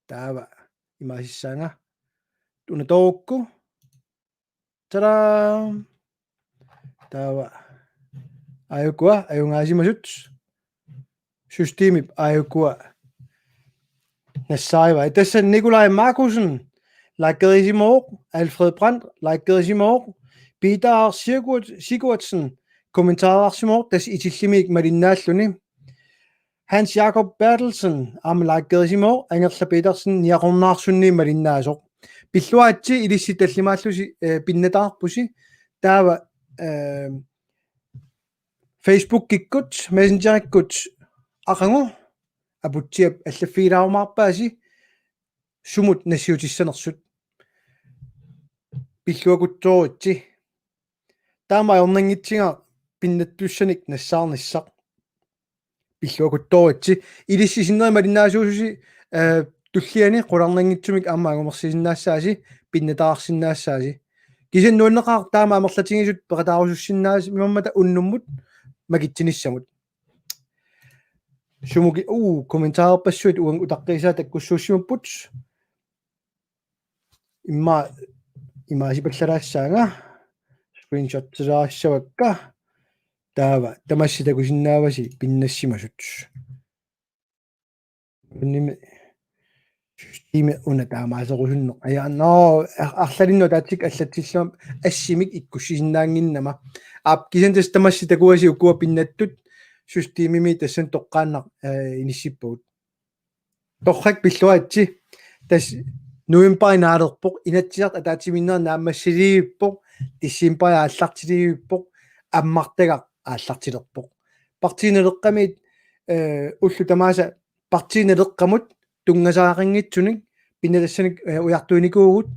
Taava imaasissaanga. Una toorukku. Tada! Taava. Aajukua, ajugaasimasut. Systemip aajukua nassaarivai. Tassa Nikolaj Markussen, likersimavoq, Alfred Brandt, likersimavoq, Peter Sigurd-, Sigurdsen, kommentarersimavoq, tassa Itillimiit malinnaalluni. Hans Jakob Berthelsen, aamma likersimavoq, Angerla Petersen, Niaqornaarsunniit malinnaasoq. Pilluaritsi ilissi tallimaallusi, eh, pinnataarpusi, taava, eh, Facebookikkut, Messengerikkut, aqagu, Aputsiap allaffigilaarumaarpaasi, sumut nassiutissanersut. Pilluakutsooritsi. Taama ajornanngitsinga pinnattussanik nassaarnissaq. Pilluakutsooritsi. Ilissi sinneri malinnaasuususi, eh, tulliani qularnanngitsumik aamma angumersisinnaassaasi, pinnataarsinnaassaasi. Kisianni nuanneqaaq taama amerlatigisut peqataarusussinnaasimammata unnummut makitsinissamut. Sumuki, uu, kommentarerpassuit uanga utaqqiisaa takkussuussimapput. Immaqa imaasipallalaassaanga. Screenshottilaarissavakka. Taava, tamassi takusinnaavasi pinnassimasut. Unnimi systemi una taamaaserusunneq. Aja, nå, ar-, arlalinnut ataatsikka allatsillunga assimik ikkussisinnaannginnama. Aap, kisianni tassa tamassi takuasi ukua pinnattut systemimi tassani toqqaannaq, eh, inissippagut. Torrak, pilluaritsi. Tassa novembari naalerpoq, Inatsisartut ataatsimiinnerat naammassiliivippoq, decembari aallartiliivippoq, ammartagaq aallartilerpoq. Partii Naleqqamiit, eh, ullut tamaasa Partii Naleqqamut tunngasaaqanngitsunik pinnatassanik, eh, ujartuinikuuvugut,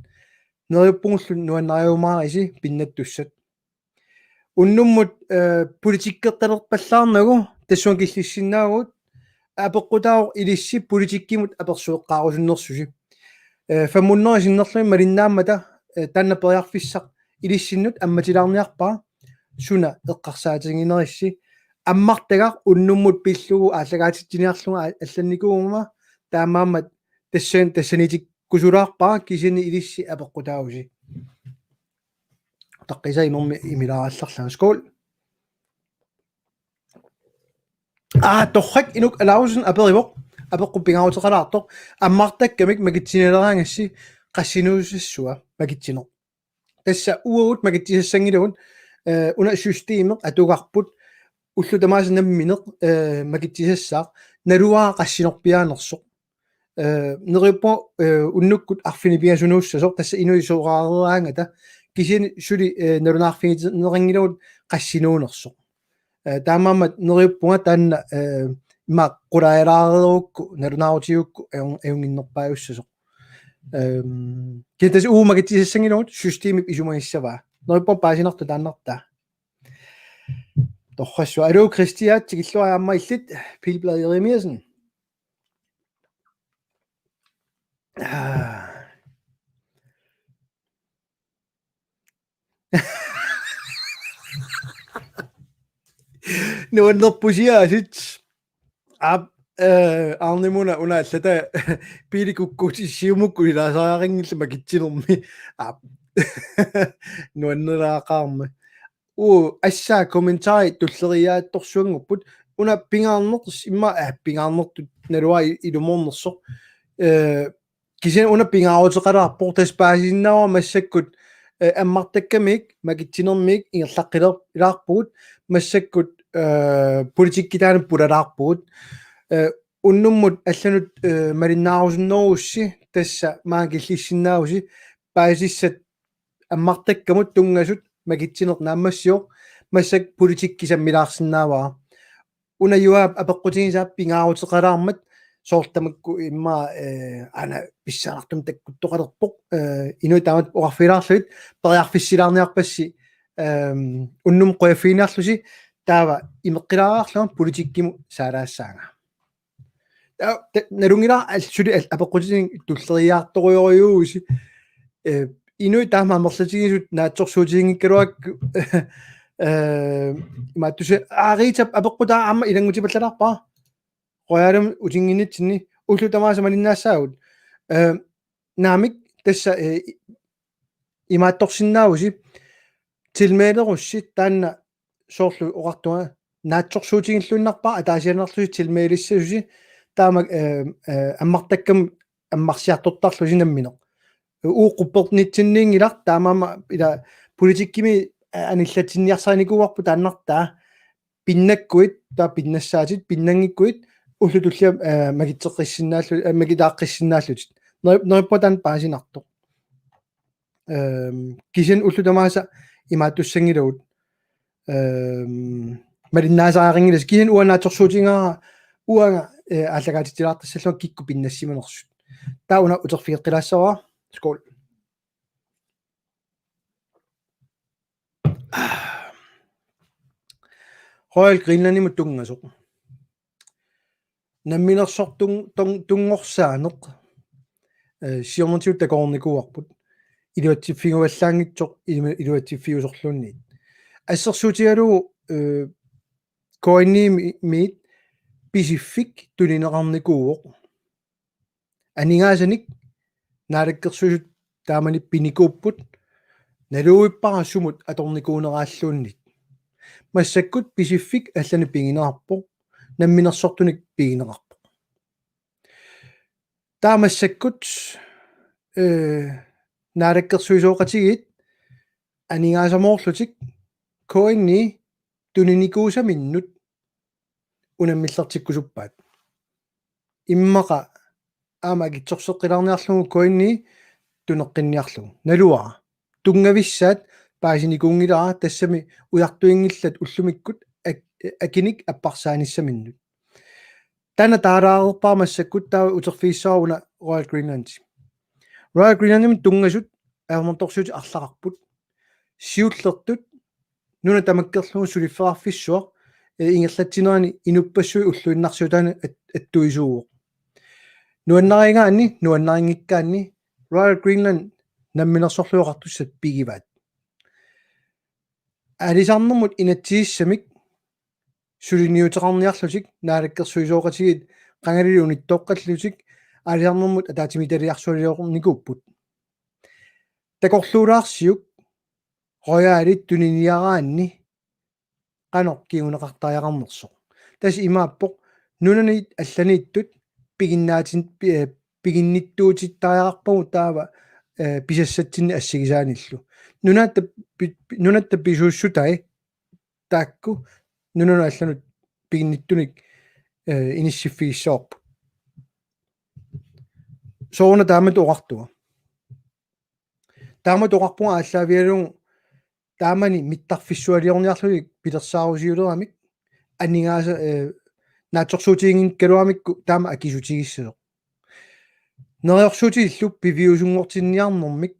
neriuppugullu nuannariumaarisi pinnattussat. Unnummut, eh, politikkertalerpallaarnagu tassunga killissinnaavugut, apeqqutaavoq ilissi politikkimut apersueqqaarusunnersusi. Eh, femhundrede sinnerlugit malinnaammata, eh, taanna periarfissaq ilissinnut ammatilaarniarpara, suna eqqarsaatiginerissi. Ammartagaq unnummut pillugu aallakaatitsiniarlunga a-, allannikuugama, taamaammat tassan-, tassaniitikkusulaarpara, kisianni ilissi apeqqutaavusi. Taqqisa imermi imilaarallarlanga. Skål. Aa, torrak Inuk Alausen aperivoq. Apeqqut pingaaruteqalaartoq. Ammartakkamik makitsinileraangassi qassinuusassua makitsineq. Tassa uagut makitsisassanngilagut, eh, una systemeq atugarput ullut tamaasa nammineq, eh, makitsisassaaq, naluara qassinorpiaanersoq. Eh, neriuppunga, eh, unnukkut arfineq-pingasunuussasoq, tassa inuit soraareraangata, kisianni suli, eh, nalunaarfigitinngilagut qassinuunersoq. Eh, taamaammat neriuppunga taanna, eh, ima qulaajalaareerukku, nalunaarutigigukku, ajun-, ajunnginnerpaajussasoq. Ehm, kisianni tassa uagut makitsisassanngilagut systemip isumagissavaa. Neriuppunga paasinartoq taannartaa. Torrassuaq. Aluu, Kristiaat, tikilluarit aamma illit, Pilblad Jeremiassen. Aa. Nuannerpusiaasit. Aap, eh, Arnimuna una allata biilikukkuutit Siumukkut ilaasariaqanngillat makitsinermi. Aap. Nuanneraaqaarmi. Uu, assaa kommentarit tulleriiaattorsuanngorput. Una pingaarnertut imma, eh, pingaarnertut naluara i-, ilumoornersoq. Eh, kisianni una pingaaruteqalaarpoq, tassa paasisinnaavara massakkut, eh, ammartakkamik, makitsinermik ingerlaqqiler-, ilaarpugut, massakkut, eh, politikki taanna pulalaarpugut. Eh, unnummut allanut, eh, malinnaarusunnerussi, tassa maanga killissinnaavusi, paasissat ammartakkamut tunngasut makitsineq naammassivoq, massakkut politikki sammilaarsinnaavara. Una Juaap apeqqutigisaa pingaaruteqalaarmat, soorlu tamakku imma, eh, aana pissanartumik takkuttoqalerpoq, eh, inuit taamatut oqarfigilaarlugit, periarfissilaarniarpassi, ehm, unnummut qujaffiginiarlusi, taava imeqqilaariarlunga politikkimut saalaassaanga. Aa, ta-, nalunngilara al-, suli al-, apeqqutinik tulleriiaartorujorujuuvusi. Eh, inuit taama amerlatigisut naatsorsuutiginngikkaluarpakka, eh, imaattusi-, aa, Riitap apeqqutaa aamma ilanngutipallalaarpara. Qujanartumik utinnginnitsinni ullut tamaasa malinnaassaagut. Eh, naamik tassa, eh, imaattorsinnaavusi tilmælerussi taanna soorlu oqartunga naatsorsuutigilluinnarpara ataasiaannarlusi tilmælissasusi taama, eh, eh, ammartakkamik ammarsiartortarlusi nammineq. Uu quppernitsinniinngilaq taamaammat ila politikkimi, eh, anillatsinniarsarinikuuarput taannartaa pinnakkuit, taava pinnassaatit, pinnanngikkuit, ullut tulliat, eh, makitseqqissinnaallu-, eh, makitaaqqissinnaallugit. Neri-, neriuppunga taanna paasinartoq. Ehm, kisianni ullut tamaasa imaattussanngilagut. Ehm, malinnaasariaqanngilasi. Kisianni uanga naatsorsuutigaara uanga, eh, aallakaatitsilaartassallunga kikkut pinnassimanersut. Taava una uterfigeqqilaassavara. Skål. Royal Greenlandimut tunngasoq. Namminersortun-, tun-, tunngorsaaneq, eh, siornatigut takoreernikuuarput. Iluatsiffigivalaanngitsoq, ilu-, iluatsiffiusorluunniit. Assersuutigalugu, eh, K N I-miit Pisiffik tunineqarnikuuvoq. Aningaasanik Naalakkersuisut taamani pinikuupput, naluvippara sumut atornikuuneraalluunniit. Massakkut Pisiffik allanik pigineqarpoq, namminersortunik pigineqarpoq. Taava massakkut, eh, naalakkersuisooqatigiit aningaasamoorlutik K N I tuninikuusaminnut unammillertikkusuppaat. Immaqa aamma akitsorseqqilaarniarlugu K N I tuneqqinniarlugu. Naluara. Tunngavissaat paasinikuunngilara tassami ujartuinngillat ullumikkut ak-, akinik apparsaanissaminnut. Taanna taalaareerpara massakkut taava uterfigissavara una Royal Greenland. Royal Greenlandimi tunngasut ajornartorsiutit arlaqarput. Siullertut nuna tamakkerlugu suliffeqarfissuaq, eh, ingerlatsinerani inuppassuit ulluinnarsiutaanni at-, attuisuuvoq. Nuannarigaanni, nuannarinngikkaanni, Royal Greenland Namminersorlutik Oqartussat pigivaat. Aalisarnermut inatsisissamik suliniuteqarniarlutik naalakkersuisooqatigiit qangalili unittooqqallutik aalisarnermut ataatsimiititaliarsualiornikuupput. Takorluulaarsiuk Royalit tuniniaraanni qanoq kinguneqartariaqarnersoq. Tassa imaappoq nunanit allaniittut piginnaatin-, pi-, eh, piginnittuutittariaqarpagut taava, eh, pisassatsinnik assigisaanillu. Nunatta pi-, pi-, nunatta pisuussutai taakku nunanut allanut piginnittunik, eh, inissiffigissavavut. Sooruna taamatut oqartunga. Taamatut oqarpunga aallaavigalugu taamani mittarfissualiorniarlutik pilersaarusiuleramik aningaasa-, eh, naatsorsuutiginngikkaluaramikku taama akisutigissasoq. Neriorsuutillu piviusunngortinniarnermik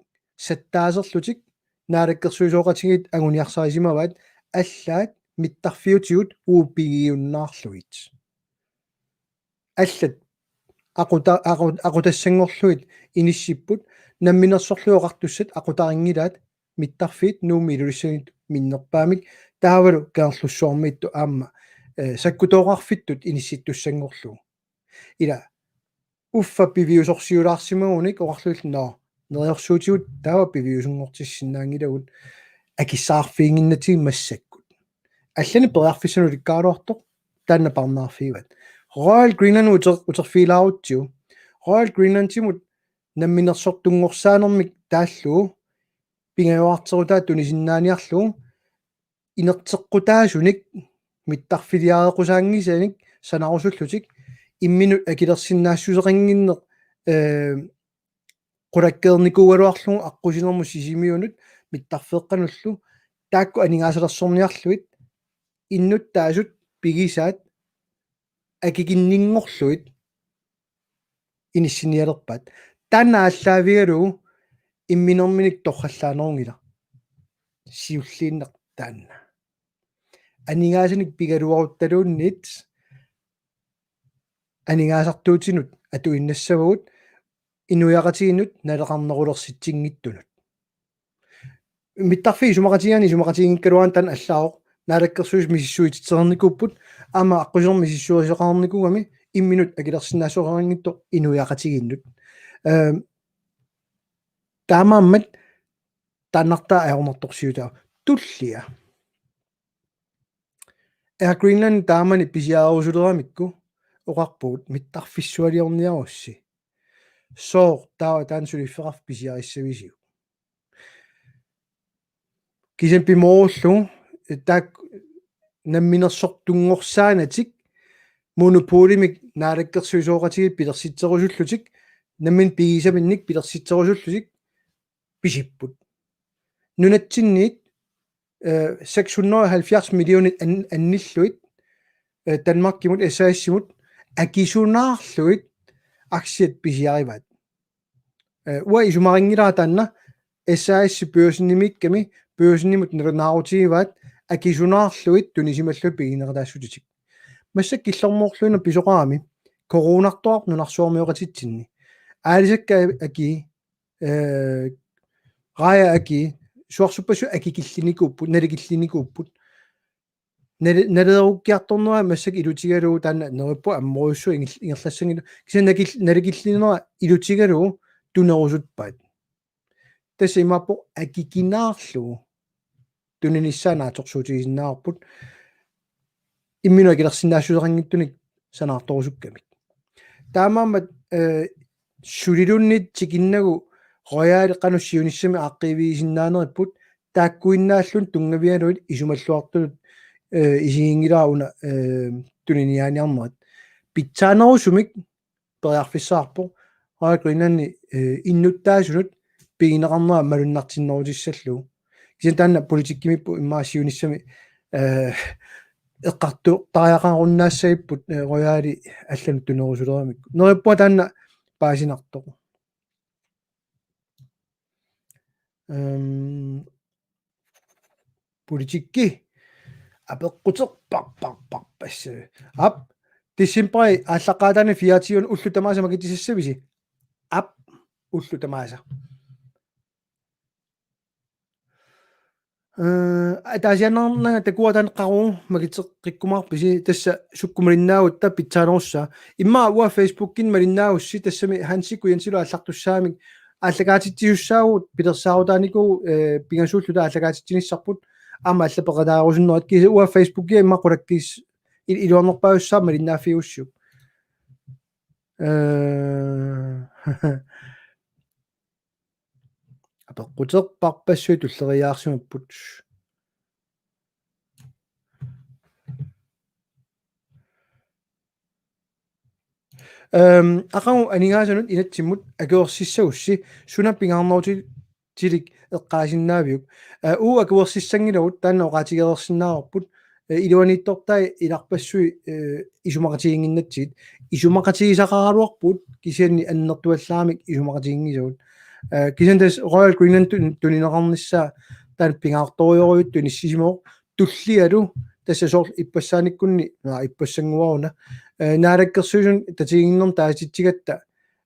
sattaaserlutik naalakkersuisooqatigiit anguniarsarisimavaat allaat mittarfiutigut uagut pigiunnaarlugit. Allat aquta-, aqu-, aqutassanngorlugit inissipput, Namminersorlutik Oqartussat aqutarinngilaat mittarfiit Nuummi Ilulissaniit minnerpaamik taavalu Kangerlussuarmiittut aamma, eh, sakkutooqarfittut inissittussanngorlugu. Ila uffa piviusorsiulaarsimagunik oqarlugillu: Nå, neriorsuutigut taava piviusunngortissinnaanngilagut akissaqarfiginnginnatsigu massakkut. Allanik periarfissanik ulikkaraluartoq taanna parnaarfigivaat. Royal Greenland uter-, uterfigilaarutsigu. Royal Greenlandimut namminersortunngorsaanermik taallugu pingajuarterutaa tunisinnaaniarlugu inerteqqutaasunik mittarfiliareqqusaanngisanik sanarusullutik imminut akilersinnaassuseqannginneq, eh, qulakkeernikuugaluarlugu aqqusinermut Sisimiunut mittarfeeqqanullu taakku aningaasalersorniarlugit innuttaasut pigisaat akikinninngorlugit inissinialerpaat. Taanna aallaavigalugu imminerminik torrallaanerunngilaq. Siulliinnaq taanna. Aningaasanik pigaluaruttaluunniit aningaasartuutinut atuinnassavagut inuiaqatigiinnut naleqarnerulersitsinngitsunut. Mittarfiit isumaqatigiinni isumaqatiginngikkaluarluni taanna allaavoq. Naalakkersuisut misissuititsereernikuupput, aamma aqqusinermi misissuisoqarnikuugami imminut akilersinnaassuseqanngitsoq inuiaqatigiinnut. Ehm, taamaammat taannartaa ajornartorsiutaavoq. Tullia. Air Greenland taamani pisiarerusuleramikku oqarpugut mittarfissualiorniarussi. Sooq taava taanna suliffeqarfik pisiarissavisiuk? Kisianni pimoorullugu taakku namminersortunngorsaanatik monopolimik naalakkersuisooqatigiit pilersitserusullutik, nammineq pigisaminnik pilersitserusullutik pisipput. Nunatsinniit, eh, seks hundrede og halvfjerds millionit an-, annillugit, eh, Danmarkimut S A S-imut akisunaarlugit aktiat pisiarivaat. Eh, uanga isumarinngilara taanna S A S børsinimiikkami, børsinimut nalunaarutigivaat akisunaarlugit tunisimallugit pigineqataassutitik. Massakkut killormoorluinnaq pisoqarami coronartoq nunarsuarmioqatitsinni. Aalisakkat akii, eh, raajat akii, suarsuppassuit akikillinikuupput, nalikillinikuupput. Nali-, naleerukkiartornera massakkut ilutigalugu taanna neriuppunga ammorujussuaq ingil-, ingerlassanngilaq. Kisianni nakil-, nalikillinera ilutigalugu tunerusuppaat. Tassa imaappoq akikinaarlugu tuninissaa naatsorsuutigisinnaavarput imminut akilersinnaassuseqanngitsunik sanaartorusukkamik. Taamaammat, eh, suliluunniit tikinnagu Royal qanoq siunissami aaqqiivigisinnaaneripput taakkuinnaalluni tunngavigalugit isumalluartunut, eh, isiginngilara una, eh, tuniniaaniarnerit. Pitsaanerusumik periarfissaqarpoq Royal Greenlandi, eh, innuttaasunut pigineqarnera malunnartinnerutissallugu. Kisianni taanna politikkimiippoq immaqa siunissami, eh, eqqartortariaqarunnaassagipput, eh, Royali allanut tunerusuleramikku. Neriuppunga taanna paasinartoq. Ehm, politikki apeqquterpassuit. Aap, decembari aallaqqaataani fireogtyve ullut tamaasa makitsissavisi? Aap. ullut tamaasa. Eh, ataasiaannarnanga takuataneqarugu makiteqqikkumaarpisi, tassa sukkut malinnaagutta pitsaanerussaa. Immaqa uanga Facebookikkut malinnaagussi, tassami Hansi Kujansilu aallartussaamik aallakaatitsisussaavugut, pilersaarutaanikuugut, eh, pingasuulluta aallakaatitsinissarput aamma allapeqataarusunnerat, kisianni uanga Facebookia immaqa qulakkiis-, il-, iluarnerpaajussaaq malinnaaffigigussiuk. Eh, apeqquterpassuit tulleriiaarsimapput. Ehm, aqagu aningaasanut inatsimmut akuersissagussi suna pingaarnerutilik eqqaasinnaaviuk? Eh, uagut akuersissanngilagut, taanna oqaatigereersinnaavarput, eh, iluaniittortai ilarpassui, eh, isumaqatigiinnginnatsigit. Isumaqatigisaqaraluarpugut, kisianni annertuallaaramik isumaqatiginngisagut. Eh, kisianni tassa Royal Greenland tun-, tunineqarnissaa taanna pingaartorujorujuttut inissisimavoq, tullialu tassa soorlu ippassaaniikkunni, naa, ippassannguaruna, eh, naalakkersuisunut tatiginninnermut taasitsigatta,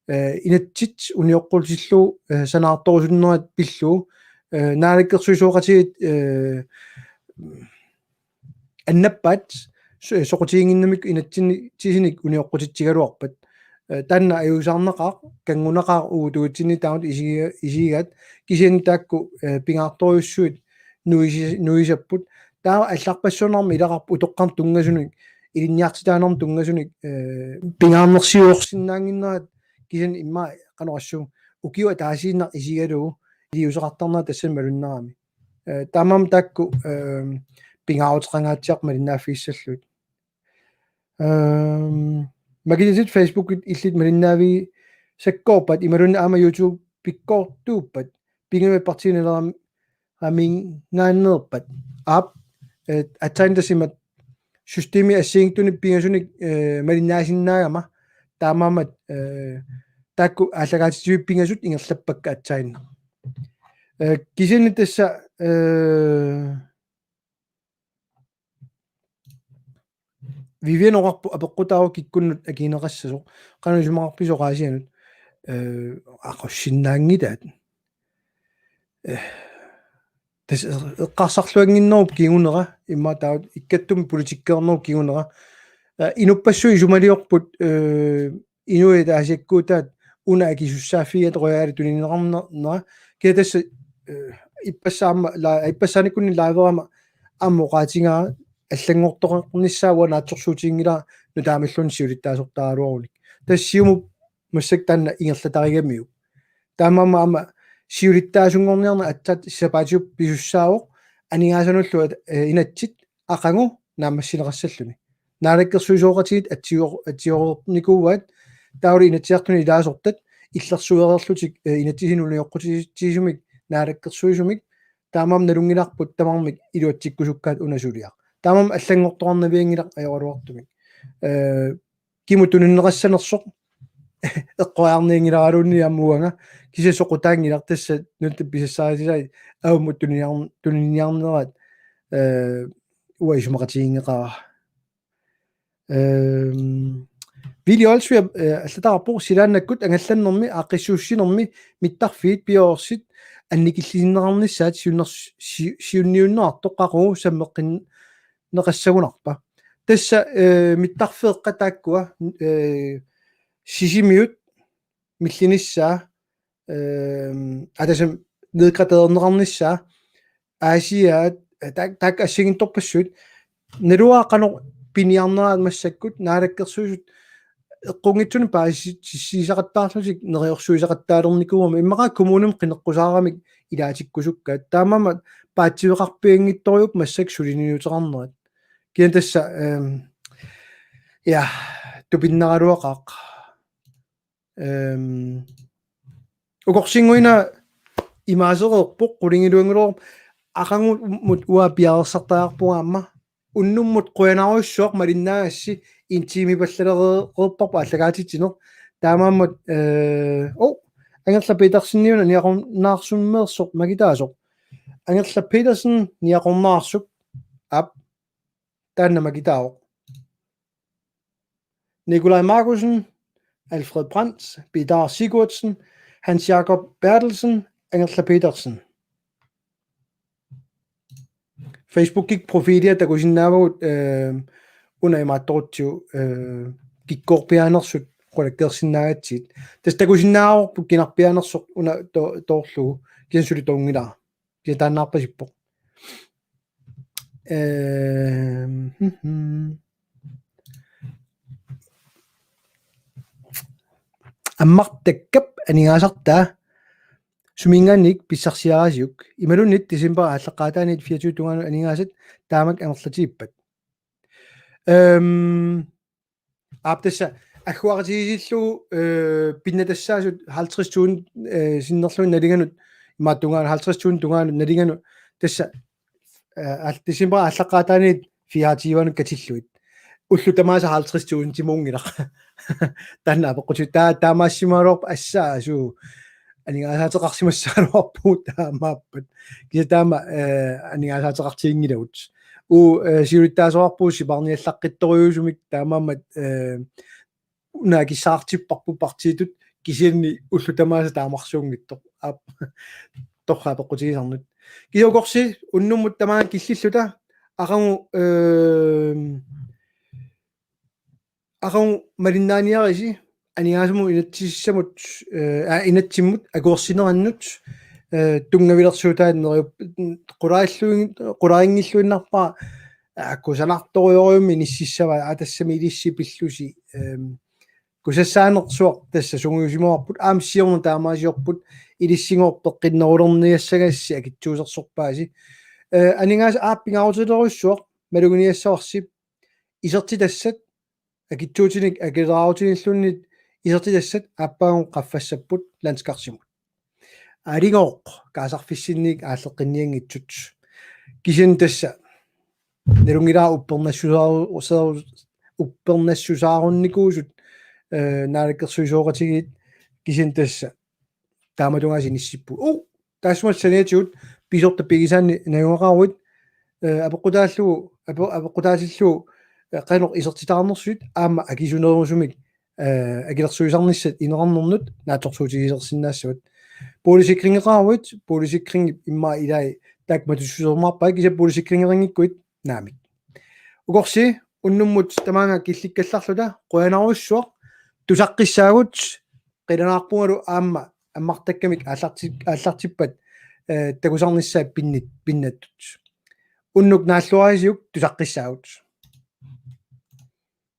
eh, inatsit unioqqutillugu, eh, sanaartorusunnerat pillugu, eh, naalakkersuisooqatigiit, eh, annappaat so-, soqutiginnginnamik inatsinni tisinik unioqqutitsigaluarpat. Eh, taanna ajuusaarnaqaaq, kanngunaqaaq uagut uagutsinnit taamatut isigiga-, isigigaat, kisianni taakku, eh, pingaartorujussuit nuisi-, nuisapput. Taava allarpassuarnarmi ilaqarpoq utoqqarnut tunngasunik, ilinniartitaanermut tunngasunik, eh, pingaarnersiuorsinnaannginnerat, kisianni immaqa qanoq assut ukiup ataasiinnaq isigalugu iliuuseqartarnerat tassani malunnarami. Eh, taamaammat taakku, eh, pingaaruteqangaatsiarput malinnaaffigissallugit. Ehm, makitatit Facebookit illit malinnaavigisakkoorpat imaluunniit aamma YouTube-ikkoortuuppat, pingajuat partiinileramingaanneerpat. Aap, eh, aatsaat tassa imaattoq systemi assigiinngitsunik pingasunik, eh, malinnaasinnaagama, taamaammat, eh, taakku aallakaatitsivit pingasut ingerlappakka aatsaannaq. Eh, kisianni tassa, eh, Vivian oqarpoq apeqqutaavoq kikkunnut akigineqassasoq. Qanoq isumaqarpisi oqaasianut? Eh, aqussinnaanngitaat. Eh, tassa eqqarsarluannginnerup kingunera, immaqa taava ikkattumik politikkeernerup kingunera. Eh, inuppassuit isumaliorput, eh, inuit ataasiakkuutaat una akisussaaffigigaat Royal tunineqarnera. Kisianni tassa, eh, ippassaamma la-, ippassaaniikkunni liverama aamma oqaatigaara allanngortoqarnissaa uanga naatsorsuutiginngilara nutaamilluunniit siulittaasortaaraluarunik. Tassa Siumup massakkut taanna ingerlatarigamiuk. Taamaammat aamma siulittaasunngorniarneq aatsaat sapaatip-, pisussaavoq aningaasanullu, eh, inatsit aqagu naammassineqassalluni. Naalakkersuisooqatigiit atsior-, atsiornikuuaat, taavalu Inatsisartuni ilaasortat illersuereerlutik, eh, inatsisinik unioqqutitsisumik naalakkersuisumik, taamaammat nalunngilarput tamarmik iluatsikkusukkaat una suliaq. Taamaammat allanngortoqarnavianngilaq ajoraluartumik. Eh, kimut tunineqassanersoq eqqoriarnianngilaraluunniit aamma uanga, kisianni soqutaanngilaq, tassa nunat pisassarisaat aamma tuniniar-, tuniniarnerat, eh, uanga isumaqatiginngeqaara. Ehm, Willy Olsvig, eh, allataqarpoq: silaannakkut angallannermi aaqqissuussinermi mittarfiit pioreersit annikillisinneqarnissaat siunner-, si-, siunniunneqartoq qaqugu sammeqqin-, neqassagunarpa? Tassa, eh, mittarfeeqqat taakkua, eh, Sisimiut millinissaa, ehm, atasam nedgraderineqarnissaa, Aasiaat, eh, taak-, taakku assigiinngitsorpassuit, naluara qanoq piniarneraat massakkut, naalakkersuisut eqqunngitsunik paasissutissiisaqattaarlutik neriorsuisaqattaalernikuugami, immaqa kommunimut qineqqusaaramik ilaatikkusukkaat. Taamaammat paatsiveqarpianngitsorujuupput massakkut suliniuteqarnerat. Kisianni tassa, ehm, ja, tupinnaraluaqaaq. Ehm, ukorsinnguina imaasereerpoq, qulingiluanngulerup aqagumut uanga piareersartariaqarpunga aamma. Unnummut qujanarujussuaq malinnaagassi en time pallalereerparput aallakaatitsineq. Taamaammat, eh, oh, Angerlaq Peterseniuna Niaqornaarsummeersoq makitaasoq. Angerlaq Petersen, Niaqornaarsuk. Aap. Taanna makitaavoq. Nikolaj Markussen, Alfred Brandt, Peter Sigurdsen, Hans Jakob Berthelsen, Angerla Petersen. Facebookip profilia takusinnaavagut, eh, una imaattorutsigu, eh, kikkoorpiaanersut qulakkeersinnaagatsigit. Tassa takusinnaavarput kinarpiaanersoq una to-, toorlugu, kisianni suli toorunngilaq. Kisianni taannaarpasippoq. Ehm, mhm. Ammartakkap aningaasartaa suminngaanniit pissarsiaraasiuk. Imaluunniit december aallaqqaataaniit fireogtyve tungaanut aningaasat taamak amerlatigippat. Ehm, aap tassa agguaqatigiissillugu, eh, pinnatassaasut halvtreds tusind, eh, sinnerlugit nalinganut, imaattungaanut halvtreds tusind tungaanut nalinganut tassa, eh, al-, december aallaqqaataaniit fireogtyve-anut katillugit. Ullut tamaasa halvtreds tusindimuunngilaq. Taanna apeqqutit taa-, taamaassimagaluarpoq assaasu. Aningaasaateqarsimassagaluarpugut taamaappat. Kisianni taama, eh, aningaasaateqartiginngilagut. Uu, eh, siulittaasoqarpugut sipaarniallaqqittorujussuarmik taamaammat, eh, una akissaqartipparput partiitut kisianni ullut tamaasa taamarsuunngitsoq. Aap, torrak apeqqutigisannut. Kisianni ukorsi unnummut tamaanga killilluta aqagu, eh, aqagu malinnaaniarisi aningaasamut inatsisissamut, eh, aa, inatsimmut akuersinerannut, eh, tunngavilersuutaat neriup-, qularilluin-, qularinngilluinnarpara, aa, kusanartorujorujummik inississavaa, aa, tassami ilissi pillusi, ehm, kusassaanersuaq tassa sungiusimavarput, aamma siorna taamaasiorput, ilissigooq peqqinnerulerniassagassi akitsuusersorpaasi. Eh, aningaasat aap pingaarutilerujussuaq, maluginiassavarsi, isertitassat, akitsuutinik akileraarutiginilluunniit isertitassat aappaagu qaffassapput landskarsimut. Aaligooq kaasarfissinniit aalleqqinnianngitsut. Kisianni tassa nalunngilara uppernassusaaru-, usaaru-, uppernassusaarunnikuusut, eh, naalakkersuisooqatigiit kisianni tassa taamatungaasiit inissipput. Uu, taassuma saniatigut pisortap pigisaanni najugaqaruit, eh, apeqqutaallugu, ape-, apeqqutaatillugu, eh, qanoq isertitaarnersutit aamma akisunerusumik, eh, akilersuisarnissat ineqarnernut naatsorsuutigilersinnaassavat. Boligsikringeqaruit, boligsikringip immaqa ilai taakku matussuserumaarpai, kisianni boligsikringerinngikkuit naamik. Ukorsi unnummut tamaanga killikkallarluta qujanarujussuaq, tusaqqissaagut, qilanaarpungalu aamma ammartakkamik aallarti-, aallartippat, eh, takusarnissaat pinnit-, pinnattut. Unnuk naalluarisiuk tusaqqissaagut.